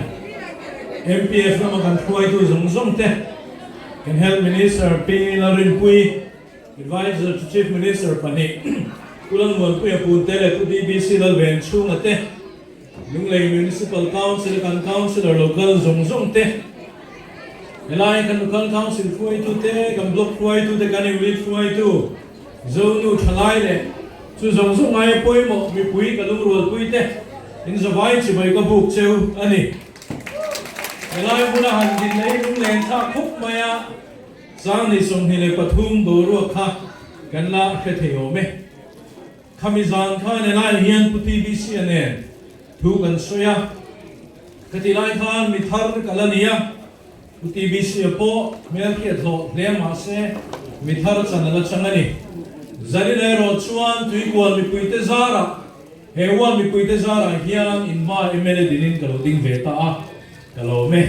MPF lama kan hruaitu zawng zawng te, kan Health Minister Pi Lalrinpuii, Advisor to Chief Minister pahnih Pu Lalmuanpuia Punte leh Pu DBC Lalvenchhunga te, Lunglei Municipal Council kan Councillor local zawng zawng te, helai kan Local Council hruaitu te, kan Block hruaitu te, kan Unit hruaitu, Zonu thalai leh chu zawng zawng aia pawimawh mipui ka lungrualpui te in zavai chibai ka buk cheu a ni. Helai hmuna han din leh lunglen thlak khawp mai a, Sangni 23 boruak kha kan la hre thei awm e. Khami zan khan helai hian Pu TBC-a nen thu kan sawi a, ka ti lai khan mi thar ka la ni a, Pu TBC-a pawh hmelhriat hlawh hle mah se mi thar chan a la chang a ni. Zanin erawh chuan Tuikual mipuite zarah, he ward mipuite zarah hian inhma mla dinin ka lo ding ve ta a, ka lawm e.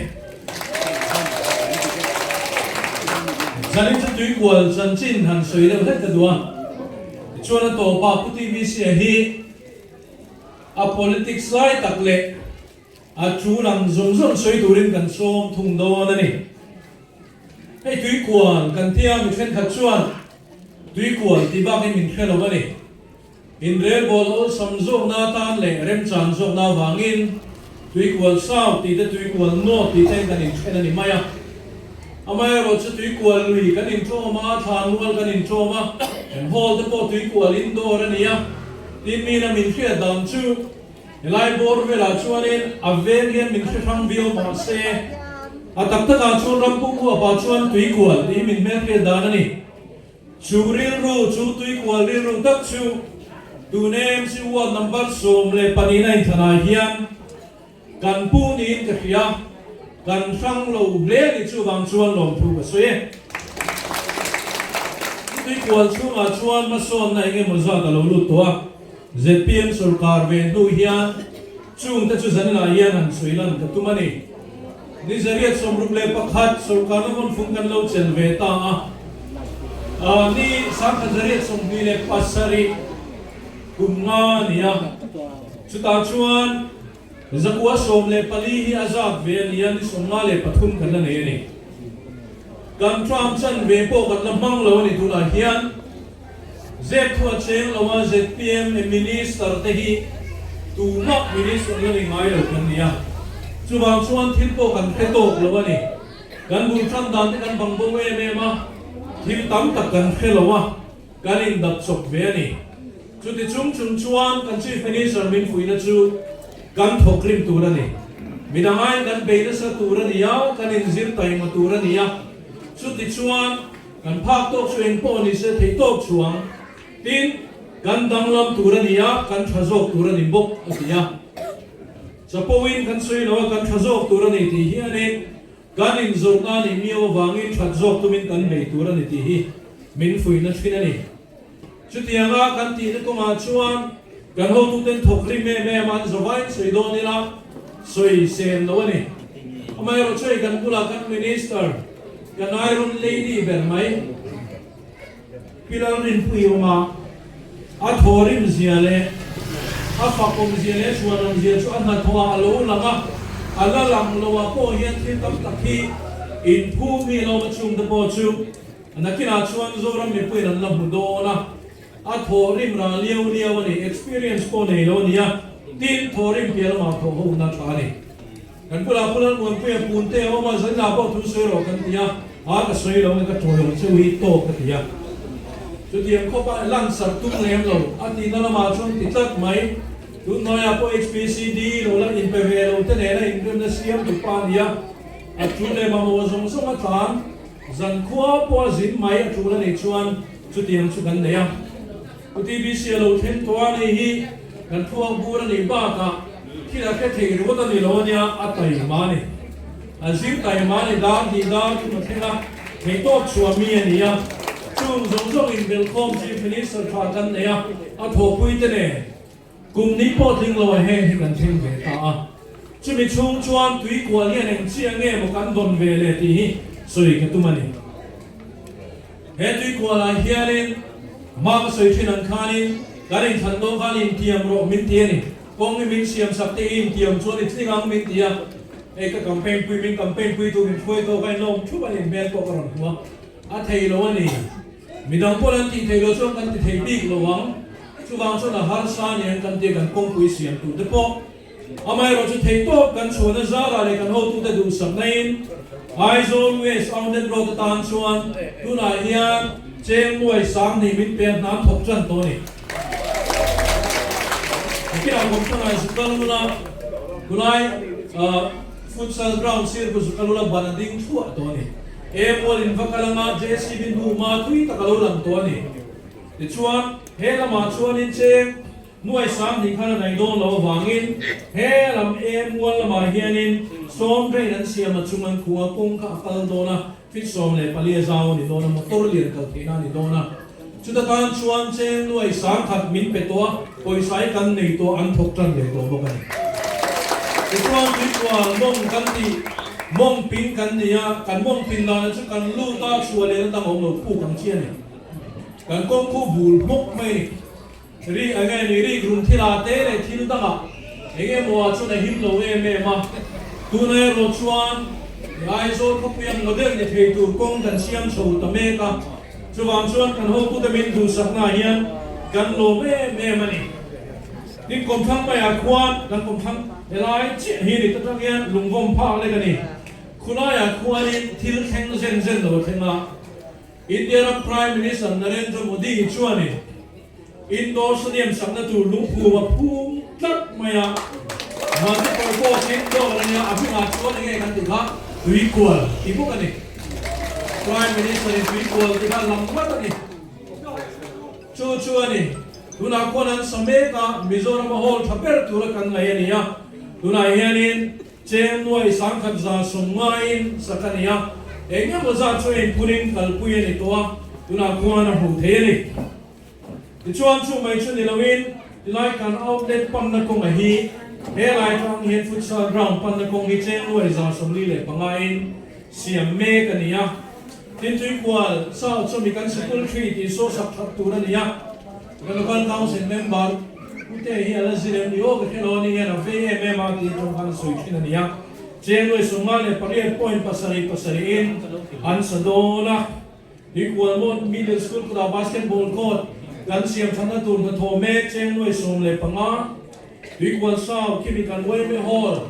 Zanin chu Tuikual chanchin han sawi deuh hlek ka duh a, tichuan a tawpah Pu TBC-a hi a politics lai tak leh A chu lang zawng zawng sawi turin kan sawm thung dawn a ni. Hei tuikual kan tia mi thenkhat chuan tuikual tih bakin min hre lo a ni. Inrelbawl awlsam zawkna atan leh remchan zawkna avangin tuikual south tih te tuikual north tih te kan inthen a ni mai a. Amaherawh chu tuikual lui kan inṭawm a, thlanmual kan inṭawm a, kan hall te pawh tuikual indoor a ni a. Tin mina min hriat dan chu Helai bawr velah chuanin a veng hian min hre hrang viau mah se, a tak takah chuan ram pum uapah chuan tuikual tih hi min hmelhriat dan a ni. Chu rilru, chu tuikual rilru tak chu tun AMC ward number 12 a inthanah hian kan pu niin ka hria, kan hrang lo hle a ni chuvang chuan lawmthu ka sawi e. Tuikual chhungah chuan hmasawnna eng emaw zat a lo lut tawh a. Zpm sorkar ve hnu hian chungte chu zaninah hian han sawi lan ka tum a ni. Ni 161 sorkarna vawnfung kan lo chel ve ta a, ni 1127 kum nga a ni a, chutah chuan 914 hi a zat ve a ni a, ni 53 kan la nei a ni. Kan term chanve pawh kan la hmang lo a ni tunah hian. Zep thu a cheng lo a, zpm e Minister te hi tumah Minister la ni ngai lo kan ni a, chuvang chuan thil pawh kan hre tawk lo a ni. Kan bul tan dan te kan bang bo em em a, thil tam tak kan hre lo a, kan indap chawp ve a ni. Chuti chung chung chuan kan Chief Minister min fuihna chu kan thawk rim tur a ni. Midang aiin kan bei nasa tur a ni a, kan inzir taima tur a ni a, chuti chuan, Kan phak tawk chu eng pawh ni se theih tawk chuang. Tin, kan danglam tur a ni a, kan tha zawk tur a ni bawk, a ti a. Chapoin kan sawi lo a, kan tha zawk tur a ni tih hianin kan inzawrhna a nih miau avangin that zawk tumin kan bei tur a ni tih hi min fuihna thin a ni. Chutianga kan tihna kawngah chuan kan hotuten thawk rim em em an zavain sawi dawn ila sawi sen lo a ni. Amaherawhchu hei kan bulah kan Minister, kan Iron Lady ber mai Pi Lalrinpuii awm a, a thawrim zia leh a fakawm zia leh chhuanawm zia chu a hnathawhah a lo lang a, a la lang loah pawh hian thil tam tak hi inphum hi a lo awm a, chungte pawh chu Nakinah chuan Zoram mipuiin an la hmu dawn a, a thawhrim rah liau liau a ni, experience pawh nei lo a ni a, tin thawhrim piah lamah thawh ho na tha a ni. Kan bulah Pu Lalmuanpuia Punte a awm a, Zanina pawh thu sawi rawh kan ti a, a ka sawi lo nge ka tawi awm cheu hi tawk ka ti a. Chutiang khawpa lansar tum lem lo a tihna lamah chuan ti tlat mai, tun hnuaiah pawh HPCD lo la inpe ve lo te nena inremna siam tu pa a ni a, a tul leh mamawh zawng zawng a tlan. Zankhua pawh a zin mai a tul a nih chuan chutiang chu kan nei a. Pu TBC a lo thleng tawh a nih hi kan thluak bur a nih bakah thil a hre thei ringawt a ni lo a nia, a taima a ni. A zir taima a ni, dar hnih dar thum a thleng a, theihtawp chhuah mi a ni a. Chung zawng zawng inbelhkhawm Chief Minister tha kan nei a, a thawhpui te nen. Kum ni pawh tling lo a heng hi kan thleng ve ta a, chumi chhung chuan tui kual hian eng chiah nge maw kan dawn ve le tih hi sawi ka tum a ni. He tui kualah hianin hma ka sawi thin ang khanin kan inthlan dawn khan intiam rawh min ti a ni. Kawng hi min siam sak te in tiam chuan i tling ang min ti a, hei ka campaign pui min campaign pui tu min hruai tawk a in lawm thup a ni hmel pawh ka rawn hmu a, a thei lo a ni. Midang pawn an tih theih loh chuan kan ti thei bik lo ang, chuvang chuan a harsa ni ang kan tia kan kawngpui siam tur te pawh amaherawh chu thei tawp kan chhuahna zarah leh kan hotute duhsakna in Aizawl West Outlet Road atan chuan tunah hian cheng nuai sang hnih min pe a hnam thawk tan tawh a ni. Nikinah kawmthangah Zukalula tunlai futsal ground sir ku Zukalula ban a ding thluah tawh a ni. E mual in va kal anga JCB hnu hma thui tak a lo lang tawh a ni. Tichuan, he lamah chuanin cheng nuai sang hnih khan a naih dawn loh avangin he lam e mual lamah hianin sawm drain an siam a chung an khuh a, kawng kha a kal dawn a, feet 14 a zau a ni dawn a, motor lian kal theihna a ni dawn a. Chuta tan chuan cheng nuai sang khat min pe tawh a, pawisa hi kan nei tawh an thawk tan leh tawh bawk a ni. Tichuan tuikual mawng kan tih, mawng pin kan ni a, kan mawng pin dana chu kan lut a, chhuah lehna dang a awm lo, puk ang chi a ni. Kan kawng khu bul hmawk mai a ni. Ri eng nge ni rik rum thil ah te leh thil dang ah eng emaw ah chuan a him lo em em a, tuna erawh chuan i Aizawl khawpui ang model ni thei tur kawng kan siam chho ta mek a, chuvang chuan kan hotute min duhsakna ah hian kan lawm em em a ni. Tin kawmthlang maiah khuan kan kawmthlang helai chiah hi ni ta tang hian lungvawm phak lek a ni. Khulaiah khuanin thil thleng zen zen lo a thleng a. India ram Prime Minister Narendra Modi chuanin Indoor Stadium sakna tur lungphum a phum tlat mai a, multipurpose indoor a nia, a hmingah chuan enge kan tih kha tuikual tih bawk a ni. Prime Minister in tuikual tih kha lam vat a ni. Chu chu a ni. Tunah khuan an sa mek a, Mizoram a hall tha ber tura kan ngaih a ni a, tunah hianin Cheng nuai sangkhat 150 in sak a ni a, eng emaw zat chu inphunin kalpui a ni tawh a, tunah khuan a hmuh thei a ni. Tichuan chu mai chu ni loin tilai kan outlet panna kawnga hi he lai tang hian futsal ground panna kawng hi cheng nuai 145 in siam mek a ni a. Tin Tuikual South chumi kan sikul three tih saw sak that tur a ni a. Ka local council member Pute hi a la zir em ni aw ka hre lo a ni hian a vei em em a tih atang khan a sawi thin a ni a. Cheng nuai 58 point pasarih pasarih in an sa dawn a. Tuikual Middle School kutah basketball court kan siam thatna tur hnathawh mek cheng nuai 15 Tuikual South khi mi kan yma Hall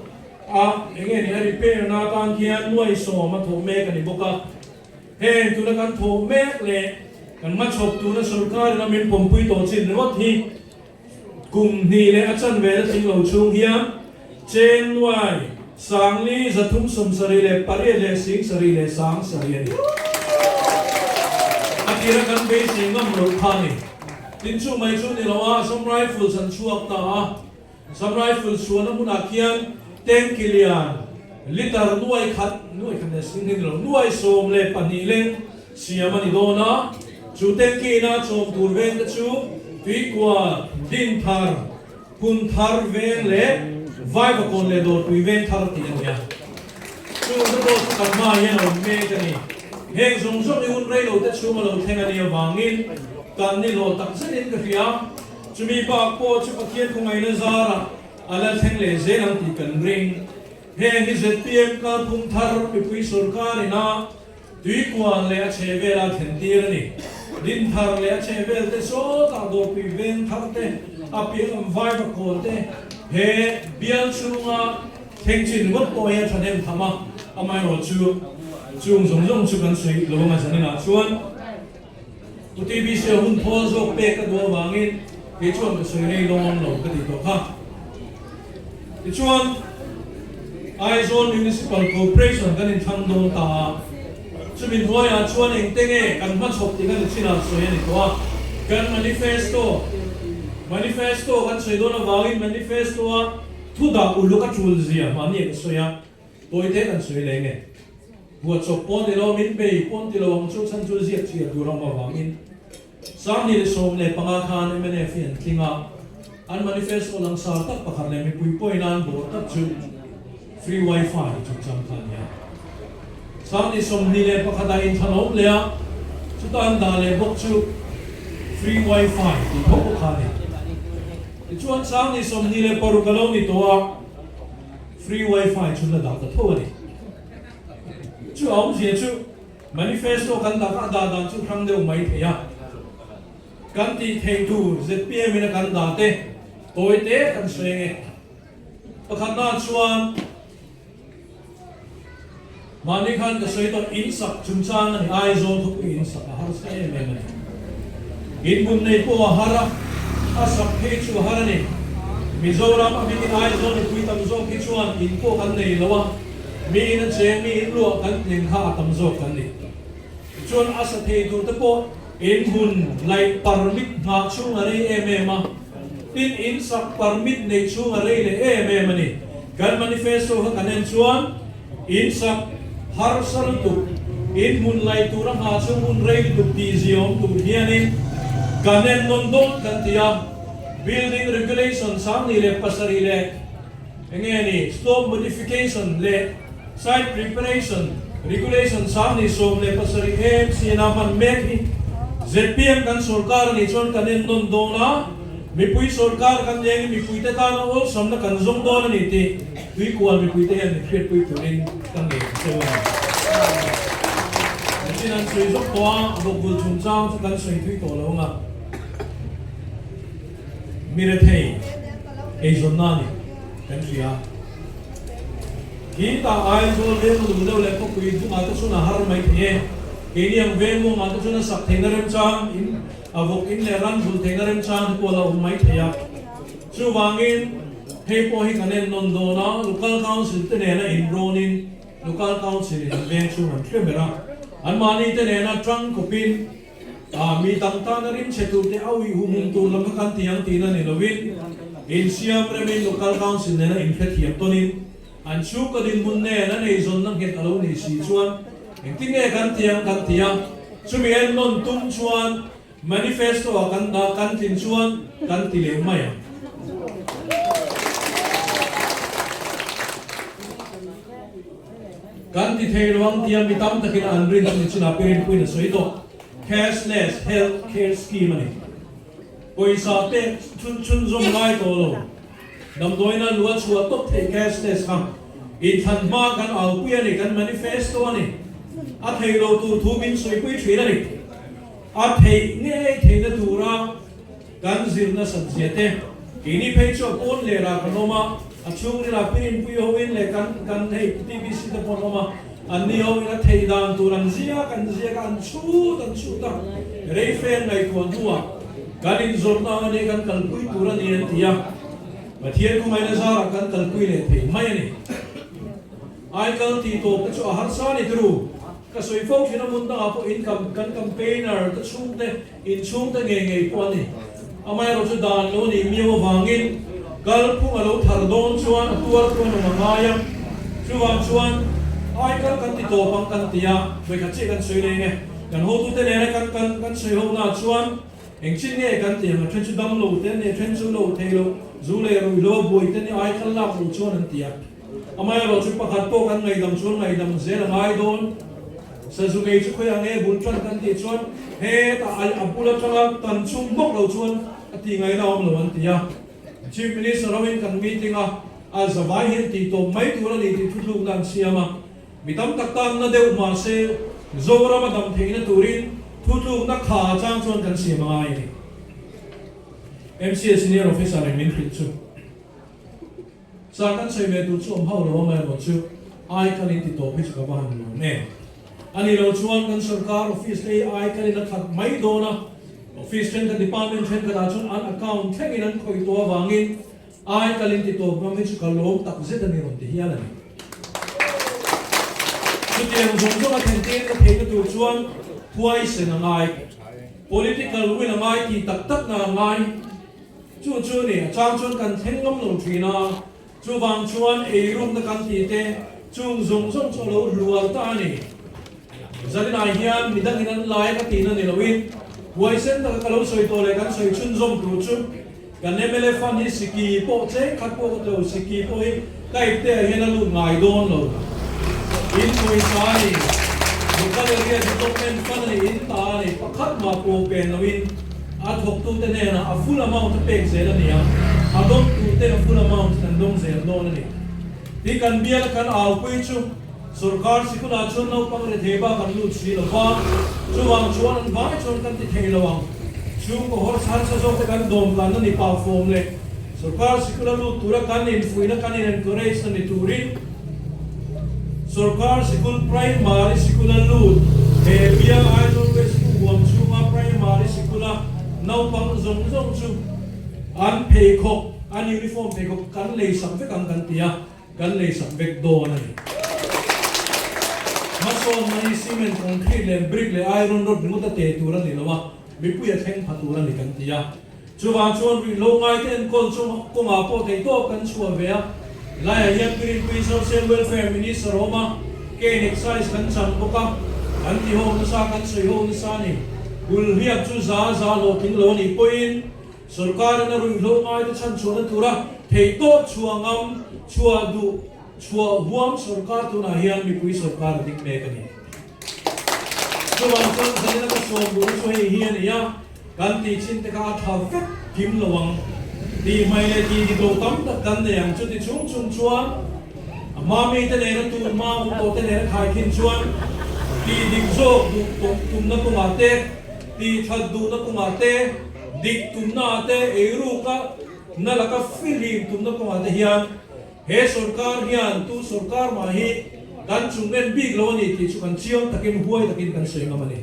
a enge ni a repair na atan khian nuai 10 a thawh mek a ni bawk a. Heng tuna kan thawh mek leh kan hmachhawp tuna sorkar in a min pawmpui tawh chin ringawt hi kum hnih leh a chanve la tling lo chhung hian cheng nuai sangli 378 leh sing sarih leh sang sarih a ni. A tira kan beisei ngam loh kha a ni. Tin chu mai chu ni lo a, Assam Rifles an chhuak ta a. Assam Rifles chhuahna hmunah khian tanki lian litre nuai khat, nuai khat leh sing hi ni lo, nuai 12 leng siam a ni dawn a. Chu tanki ina chawm tur veng te chu Tuikual, Dinthar, Phunthar veng leh Vaivakawn leh Dawrpui veng thar tih a ni a. Chu na pawh chu kan hmaah hian a awm mek a ni. Heng zawng zawng hi hun rei lo te chhung a lo thleng a nih avangin kan ni hlawh tak zetin ka hria. Chumi bak pawh chu Pathian khawngaihna zarah a la thleng leh zel ang tih kan ring. Heng hi zpm kalphung thar mipui sorkar ina Tuikual leh a chhe vela thlen tir a ni. Dinthar leh a chhe vel te sawtah dawrpui veng thar te, a piah lam Vaivakawn te he bial chhunga thleng chin ringawt pawh hi a thahnem tham a, amaherawh chu chung zawng zawng chu kan sawi lo anga zaninah chuan Pu TBC a hun thawl zawk pek ka duh avangin kei chuan ka sawi rei dawn lo ka tih tawh kha. Tichuan, Aizawl Municipal Corporation kan inthlang dawn ta a, chumi hnuaiah chuan engte nge kan hmachhawp tih kan chinah sawi a ni tawh a. Kan manifesto, manifesto kan sawi dawn avangin manifesto-a thu dah uluk a tul zia mahni ka sawi a, tawite kan sawi leh nge. Buatchawp pawn ni lo, min bei pawn ti lo ang chu chhan chu ziak chhiar tur a awm avangin. 2015 khan mnf hi an tling a, an manifesto langsar tak pakhat leh mipui pawhin an bawr tak chu Free Wi-Fi chungchang kha a ni a. 2021 ah inthlan a awm leh a, chuta an dah leh bawk chu Free Wi-Fi tih tho bawk kha a ni. Chuan 26 a lo ni tawh a, free wifi chu la dah ta tho a ni. Chu a awmzia chu manifesto kan dah kha a dah dan chu hrang deuh mai thei a. Kan tih theih tur zpm in a kan dah te tawi te kan sawi ang e. Pakhatna chuan mahni khan ka sawi tawh in sak chungchang a ni, Aizawl khawpui in sak a harsa em em a ni. In hmun nei pawh a har a, a sak phei chu a har a ni. Mizoram a bikin Aizawl mipui tam zawk hi chuan in pawh kan nei lo a, mi in a cheng, mi in luah kan tling kha a tam zawk kan ni. Tichuan a sa thei tur te pawh in hmun laih permit nghah chhung a rei em em a, tin in sak permit neih chhung a rei leh em em a ni. Kan manifesto kha kan en chuan in sak harsa lutuk, in hmun laih tur a nghah chhung hun rei lutuk tih ziaawm tur hianin kan en nawn dawn kan ti a, Building Regulation 27 leh Enge ni, Slope Modification leh Site Preparation Regulation 1017 AMC in a hman mek hi zpm kan sorkar a nih chuan kan en nawn dawn a, mipui sorkar kan lengin mipuite tana awlsamna kan zawng dawn a ni tih Tuikual mipuite hian min hriatpui turin ka ngen cheu a ni. Machine an sawi zawk tawh a, vawkvul chungchang chu kan sawi thui tawh lo ang a. Mi rethei eizawnna a ni kan hria. Khi tah Aizawl veng lung deuh leh khawpui hnungah te chuan a har mai thei e. Keini ang veng mawngah te chuan a sak theihna remchang in a vawk in leh ran vulh theihna remchang te pawh a la awm mai thei a. Chuvangin hei pawh hi kan en nawn dawn a, Local Council te nena inrawnin Local Council in an veng chhung an hre ber a, anmahni te nena tangkawpin, A mi dang tana rimchhe tur te a uih humhum tur lam kha kan ti ang tihna ni lovin, insiam remin Local Council nena inhrethiam tawnin an chhungkaw dinhmun nen an eizawnna nghet a lo nih si chuan engtin nge kan ti ang kan ti a, chumi en nawn tum chuan Manifesto ah kan dah kan tlin chuan kan ti leh mai ang. Kan ti thei lo ang tia mi tam takin an rin chu ni chunah Pirinpuiin a sawi tawh. Cashless Health Care Scheme a ni. Pawisa pek chhun chhunzawm ngai tawh lo. Damdawiina lu a chhuah tawp theih cashless kha inthlan hma kan aupui a ni, kan manifesto a ni. A thei lo tur thu min sawipui thin a ni. A theih ngei theihna tura Kan zir nasat zia te, keini phei chu a pawn lerah kan awm a, a chhungrilah Pirinpui hoin leh kan kan hei TBC te pawh an awm a, anni hoin a theih dan tur an ziak an ziak a, an chhut an chhut a, reife an ngaihtuah hnuah kan inzawrhna ang a nia kan kalpui tur a ni an ti a, Pathian khumaina zarah kan kalpui leh thei mai a ni. Aikal tih tawp te chu a harsa a ni turu. Ka sawi fo thin a hmun dangah pawh in kan campaigner te chhungte Inchhungte ngei ngei pawh a ni. Amaherawh chu dan lo nih miau avangin kalphung a lo thar dawn chuan a tuar tu an awm a ngai a. Chuvang chuan aikal kan ti tawp ang kan ti a, vawikhat chiah kan sawi reng e. Kan hotute nena kan kan kan sawi ho naah chuan engchin nge kan ti ang, a then chu dam lo te an ni, a then chu lo thei lo, zu leh ruih lo a buai te ni aikal lak lo chuan an ti a. Amaherawh chu pakhat pawh kan ngaihdam chuan ngaihdam zel a ngai dawn. Sazu ngei chu khawiah nge bul tan kan tih chuan hetah a bul atanga tan chung bawk lo chuan a tih ngaihna a awm lo an ti a. Chief Minister hoin kan meeting a, a zavai hian tih tawp mai tur a ni tih thuthlukna an siam a. Mi tam tak tanna deuh mah se Zoram a dam theihna turin thuthlukna kha chang chuan kan siam a ngai a ni. MCA Senior Officer in min hrilh chu. Sa kan sawi ve tur chu awm hauh lo amaherawh chu ai kal in ti tawp hi chu ka va han lawm em. A nih loh chuan kan sorkar office te hi ai kal in a khat mai dawn a, office thenkhat department thenkhat ah chuan an account thleng in an khawih tawh avangin ai kal in ti tawp ngam hi chu ka lawm tak zet a ni rawn ti hial a ni. Chutiang zawng zawng a thlen tir ka theihna tur chuan huaisen a ngai, political will a ngai tih tak tak na a ngai. Chu chu ni, a chang chuan kan thleng ngam lo thin a, chuvang chuan eirukna kan tih te chung zawng zawng chu a lo hluar ta a ni. Zaninah hian midangin an lai ka tihna ni loin huaisen taka ka lo sawi tawh leh kan sawi chhunzawm tur chu kan mla fund hi siki pawh cheng khat pawh ka ti lo, siki pawh hi ka ipte ah hian a lut ngai dawn lo. In pawisa a ni, Local Area Development Fund a ni, in ta a ni, pakhat mah pawh pen loin, A thawktute hnenah a full amount a pek zel a ni ang. A dawng turten a full amount in an dawng zel dawn a ni. Ti kan bial a kan aupui chu sorkar sikulah chuan naupang rethei bak an lut si lo va, chuvang chuan an vai chuan kan ti thei lo ang. Chhungkaw hawrsa harsa zawkte kan dawm tlanna ni pah fawm leh sorkar sikula lut tura kan infuihna kan in encourage na ni turin sorkar sikul primary sikula lut he bial Aizawl West pu huam chhunga primary sikula naupang zawng zawng chu an pheikhawk an uniform pheikhawk kan lei sak vek ang kan ti a, kan lei sak vek dawn a ni. Hmasawnna hi cement, concrete leh brick leh iron rod ringawt a teh tur a ni lo a, mipui a thleng pha tur a ni kan ti a. Chuvang chuan ruihhlo ngaite enkawl chu kawngah pawh theihtawp kan chhuah ve a, helaiah hian Pirinpui Social Welfare Minister a awm a, Cane Excise kan chang bawk a, kan tiho nasa, kan sawiho nasa a ni. Kulhriak chu za za hlawhtling lo a nih pawhin sorkarin a ruihhlo ngaite chhanchhuahna tura theihtawp chhuah ngam, chhuah duh, chhuah huam sorkar tunah hian mipui sorkar a ding mek a ni. Chuvang chuan zanina ka sawm duhna chu hei hi a ni a, kan tih chin te kha a tha vek kim lo ang tih hmai leh tih dik lo tam tak kan nei ang. Chuti chung chung chuan a hma mite nena tun hma awm tawh te nena khaikhin chuan tih dik zawk duh tawh tumna kawngah te, tih that duhna kawngah te, dik tumna ah te, eiruka na laka fihlim tumna kawngah te hian He sorkar hian tu sorkar mah hi kan chung en bik lo a ni tih chu kan chiang takin huai takin kan sawi ngam a ni.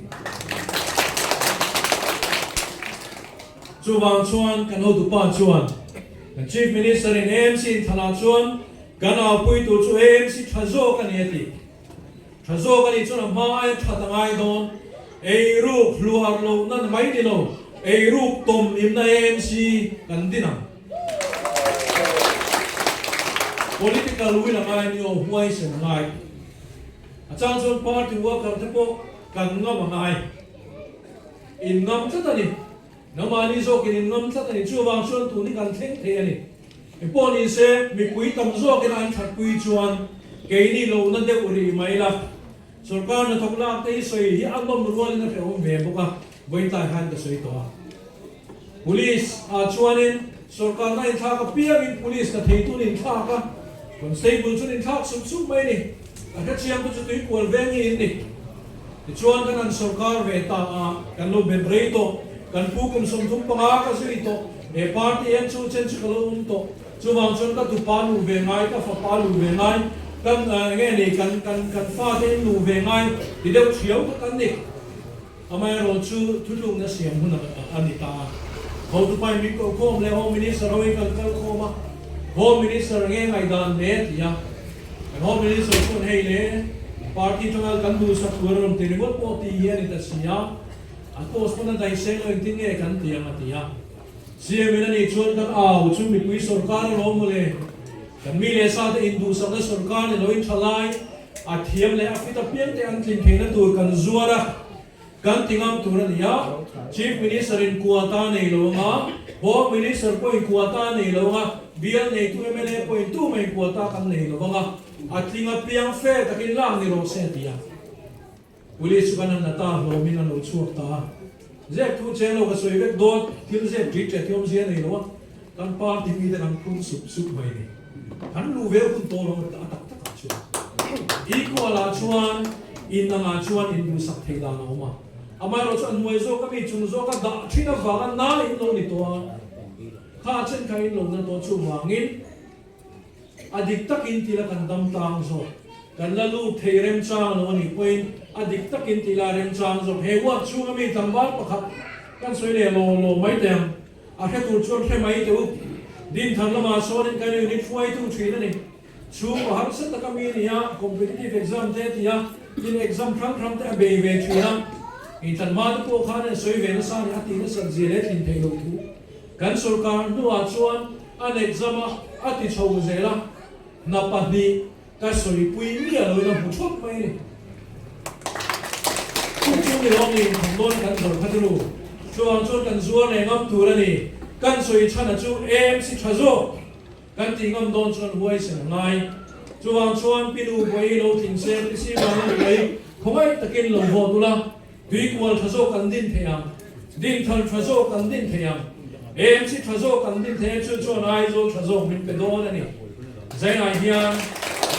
Chuvang chuan kan hotupa chuan kan Chief Minister in AMC in thlanah chuan kan aupui tur chu AMC tha zawk a ni a ti. Tha zawk a nih chuan a hma aia that a ngai dawn. Eiruk hluar lohna ni mai ni lo, eiruk tawm imna AMC kan din ang. Political will a ngai ni aw, huaisen a ngai. A chang chuan party worker te pawh kan ngam a ngai. In ngam tlat a ni. Nangmahni zawkin in ngam tlat a ni. Chuvang chuan tun hi kan thleng thei a ni. Engpawh ni se, mipui tam zawkin an thatpui chuan keini lohna deuh rih mai la. Sorkar hnathawk lak te hi sawi hi a nawm rualin a hrehawm ve bawk a, vawitlai khan ka sawi tawh a. Police ah chuanin sorkarna inthlak apiangin police hna theitu an inthlak a, constable chu an inthlak sup sup mai a ni. A hrechiang te chu tuikual veng hi in ni. Tichuan kan han sorkar ve ta a, kan lo bet rei tawh, kan pu kum 35 ka zui tawh, he party hian chu chen chu ka lo awm tawh, chuvang chuan ka tupa luh ve ngai, ka fapa luh ve ngai, kan enge ni kan kan kan fate in luh ve ngai ti deuh thiau kha kan ni. Amaherawh chu thutlukna siam hun a ni ta a, hotupa in min koh khawm leh Home Minister ho in kan kal khawm a, Home Minister nge ngaihdan hle a ti a, Kan Home Minister chuan hei le party tanga kan duhsak tur a rawn ti ringawt pawh tih hi a ni ta si a, an post pawn a daih seng lo engtin nge kan ti ang a ti a. CM in a nih chuan kan au chu mipui sorkar a lawm mawle, kan mi leh sa te induhsakna sorkar ni loin tha lai a thiam leh a fit apiang te an tlin theihna tur kan zuar a, Kan ti ngam tur a ni a, Chief Minister in quota nei lo anga, Home Minister pawhin quota nei lo anga, bial neitu mla pawhin tumah in quota kan nei lo anga, a tling a piang fe takin lak ni rawh se a ti a. Police chu kan han la ta hlawmin a lo chhuak ta a. Zep thu cheng lo ka sawi vek dawn, thil zep ṭit ṭet hi awmzia nei lo a, kan party mite kan phur sup sup mai a ni. Kan luh ve hun tawh lo a tak takah chuan equal ah chuan in angah chuan in duhsak thei dan a awm a, amaherawh chu a hnuai zawk ami chung zawk a dah thin avanga na in lo ni tawh a, kha chen kha in lo na tawh chuvangin a dik takin tila kan dam tlang zawk, kan la lut thei remchang lo a nih pawhin a dik takin tila remchang zawk. He ward chhunga mi tlangval pakhat kan sawi leh law law mai teh ang. A hre tur chuan hre mai teh u. Dinthar lamah sawn in kan unit hruaitu thin a ni. Chhungkaw harsa taka mi a ni a, competitive exam te a ti a, tin exam hrang hrang te a bei ve thin a. Intlanhma te pawh khan a sawi ve nasa a ni, a tih nasat zia leh thlin theih loh thu. Kan sorkar hnuah chuan an exam a, a ti chho zel a, hna pahnih Ka sawipui miah loin a hmu thawt mai a ni. Chung chu ni lawm niin thawm dawn kan zawrh kha chu chuvang chuan kan zuar leh ngam tur a ni. Kan sawi chhana chu AMC tha zawk kan tih ngam dawn chuan huaisen a ngai. Chuvang chuan pi nu buai lo tling se, pi si vang a buai khawngaih takin lo vote ula, tuikual tha zawk kan din thei ang, dinthar tha zawk kan din thei ang. AMC tha zawk kan din thei a, chu chuan Aizawl tha zawk min pe dawn a ni. Zainah hian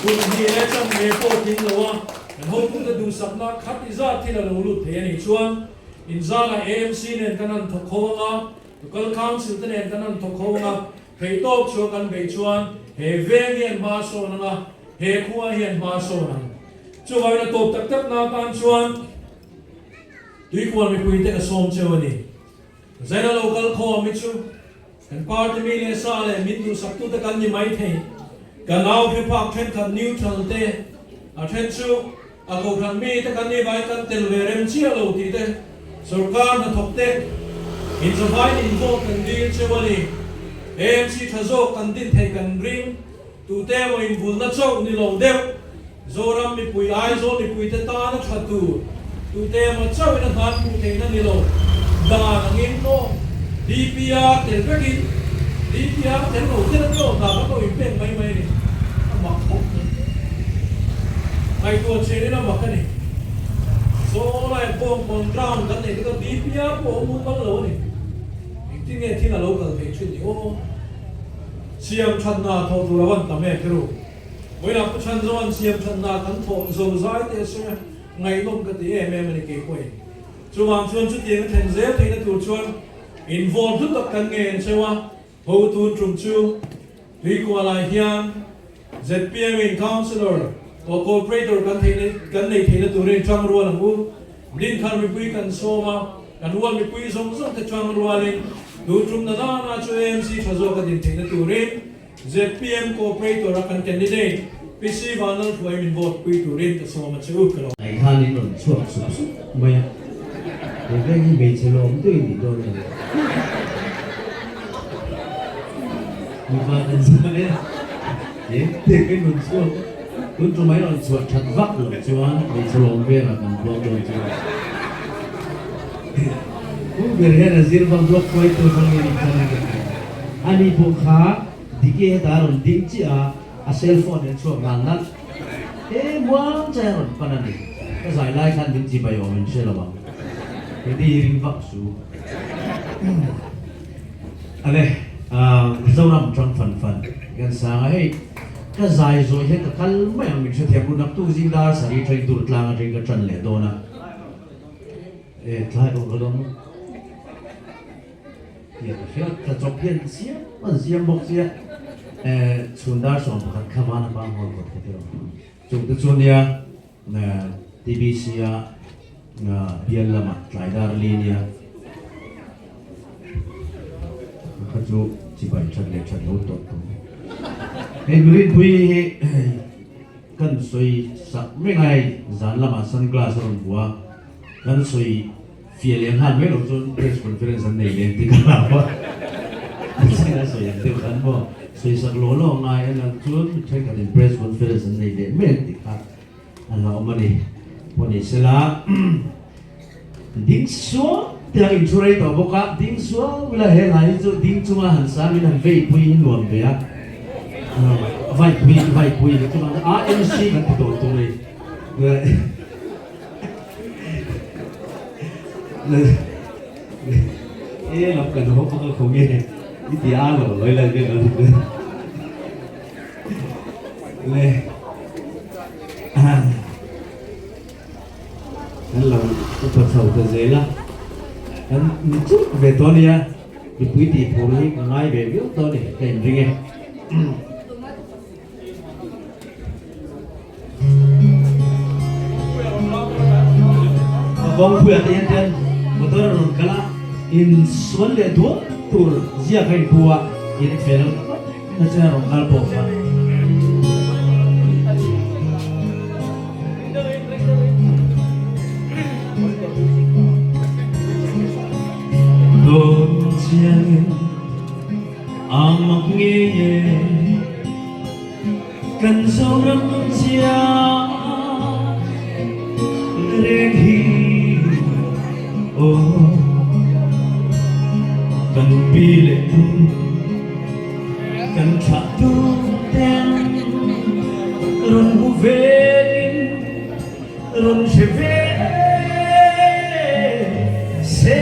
hun hnih leh chanve pawh tling lo a, kan hotute duhsakna khat i zat thil a lo lut thei a nih chuan inzarah AMC nen kan han thawk ho ang a, Local Council te nen kan han thawk ho ang a, theihtawp chhuah kan beih chuan he veng hian hma sawn ang a, he khua hian hma sawn ang. Chuvangin a tawp tak tak na atan chuan Tuikual mipuite ka sawm cheu a ni. Zaina local khawm hi chu kan party mi leh sa leh min duhsaktute kan ni mai thei. Kan au hre phak thenkhat neutral te, a then chu a kohhran mi te kan ni vai kan tel ve rem chiah lo tih te, sorkar hnathawk te inzavain invote kan dil cheu a ni. AMC tha zawk kan din thei kan ring. Tute emaw invulna chauh ni lo deuh, Zoram mipui, Aizawl mipuite tana tha tur, tute emaw chauhin a hnan hmuh theihna ni lo, dan angin maw DPR tel vekin, DPR tel lo ten an aw dan an lo inpek mai mai a ni, a mak khawp mai. Ngaihtuah chianin a mak a ni. Zawlai bawngkawn ground kan neih te kha DPR pawh a awm mumal lo a ni. Engtin nge thil a lo kal theih thin ni aw? Siam thatna thawh tur a van tam em kher u. Vawilah Pu Chhanzoan siam thatna kan thawh zo zai teh a sawi a, ngaihnawm ka ti em em a ni kei pawhin. Chuvang chuan chutiang a thlen zel theihna tur chuan invawn hlu tak kan ngen cheu a, ho tun tum chu Tuikualai hian zpm in Councillor or Corporator kan theihna kan nei theihna turin tang rual ang u. Dinthar mipui kan sawm a, kan rual mipui zawng zawng te tang rualin tun tum na nana chu AMC tha zawk a din theihna turin zpm Corporator a kan candidate PC Vanlalhruai min vote pui turin ka sawm a che u ka lo. Ai khan in rawn chhuak sup sup mai a, he veng hi hmeichhe lawm deuh in nih dawn a ni. Mipa kan zan e, eng tek in rawn chhuak a, tun tum ai rawn chhuah that vak loh chuan hmeichhe lawm velah kan buak dawn chu a ni. Pu ber hian a zir vak block hruaitu hmangin in thlang a ni. Ani pawh kha Diki hetah a rawn ding chiah a, a cell phone in a chhuak nghal nalh. He muang chai a rawn pan a ni. Ka zai lai khan min chibai awm in hre lo ang. He ni hi ring vak su. Ale, Mizoram tang fan fan kan sang a, hei ka zai zawh hian ka kal mai ang min hrethiam u naktu zing dar sarih thain tur tlang atangin ka tan leh dawn a. E tlai pawh ka dawn. Tiang ka hriat tla chawp hian siam an siam bawk sia chhun dar 11 kha van a pang hawl kawt ka ti lo. Chung te chu nia TBC a bial lamah tlai dar li nia kha chu chibai that leh that lo tawh tawh. Hei Nurinpui hi kan sawi sak reng a hei zan lamah sunglass a rawn vuah a kan sawi Fiah leh nghal mai loh chuan press conference an nei leh tih ka hlau a, Pathian a sawi ang deuh khan maw sawisak law law ngai a lang chuan thenkhatin press conference an nei leh mai ang tih kha a hlauhawm a ni. Pawh ni sela ding suau te ang inchhu rei tawh bawk a, ding suau ila he hla hi chu ding chunga han sang in han veipui hi nuam ve a, vaipui vaipui chuvang AMC kan ti tawh tung a ni. E lam kan ho panga kho nge i ti a lo loi lai vel lo le kan lo upa chho ta zel a kan ni chuk ve tawh ania mipui tih phur hi ka ngai ve viau tawh a ni ka inring e. Kawngpuia te hian ten motor a rawn kal a, insual leh duah tur ziak a inpu a, in fel na chen a rawn kal pawh kha. Dawn chiangin a mak ngei e. Kan Zoram chia reng hi aw Kan pi leh pu kan thlah tu ten rawn hmu ve in rawn hre ve se.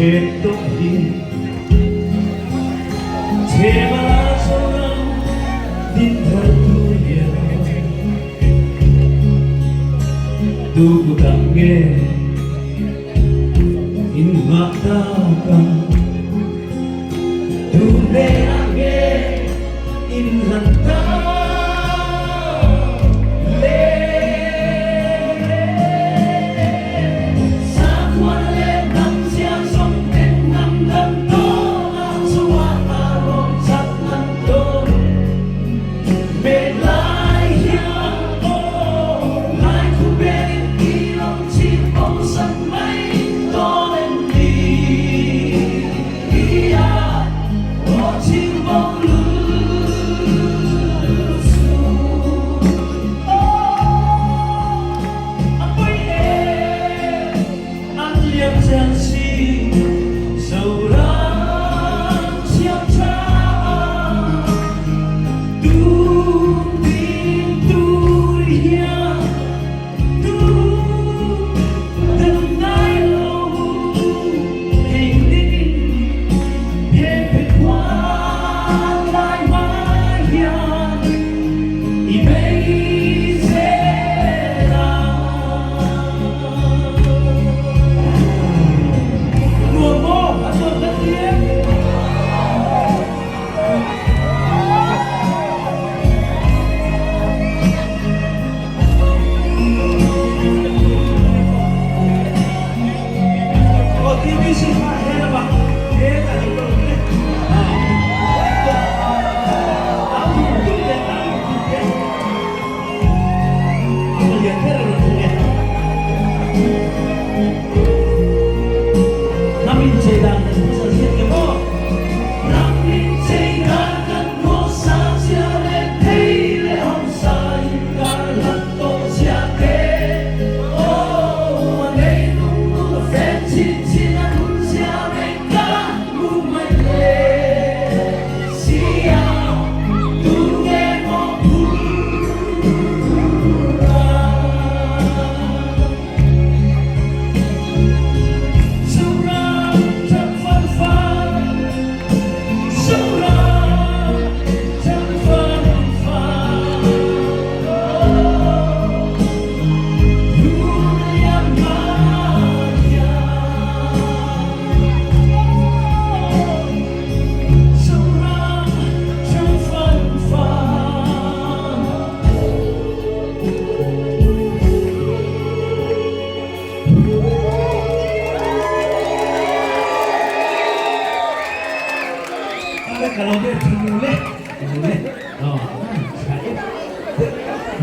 Chhem tawh hi Chhem a la Zoram din thar tur hian Tu kutah nge in nghah tak a Tu hnenah nge in hlan tak le.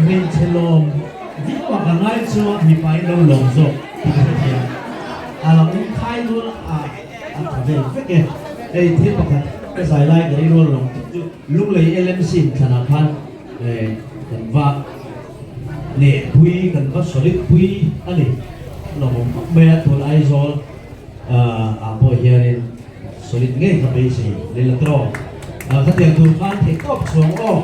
Hmeichhe lawm viau a ka ngai chu mipa in lo lawm zawk tih ka hrethiam. A lo inkhai rual a a tha vel vek e. Hei thil pakhat ka zai lai ka rirual lawm tuk chu Lunglei LMC inthlanah khan kan va nehpui kan va solid pui a ni. Lawmawm khawp mai a tun Aizawl ah pawh hianin solid ngei ka beisei Leila Trawng. Khatiang tur khan theihtawp chhuang aw.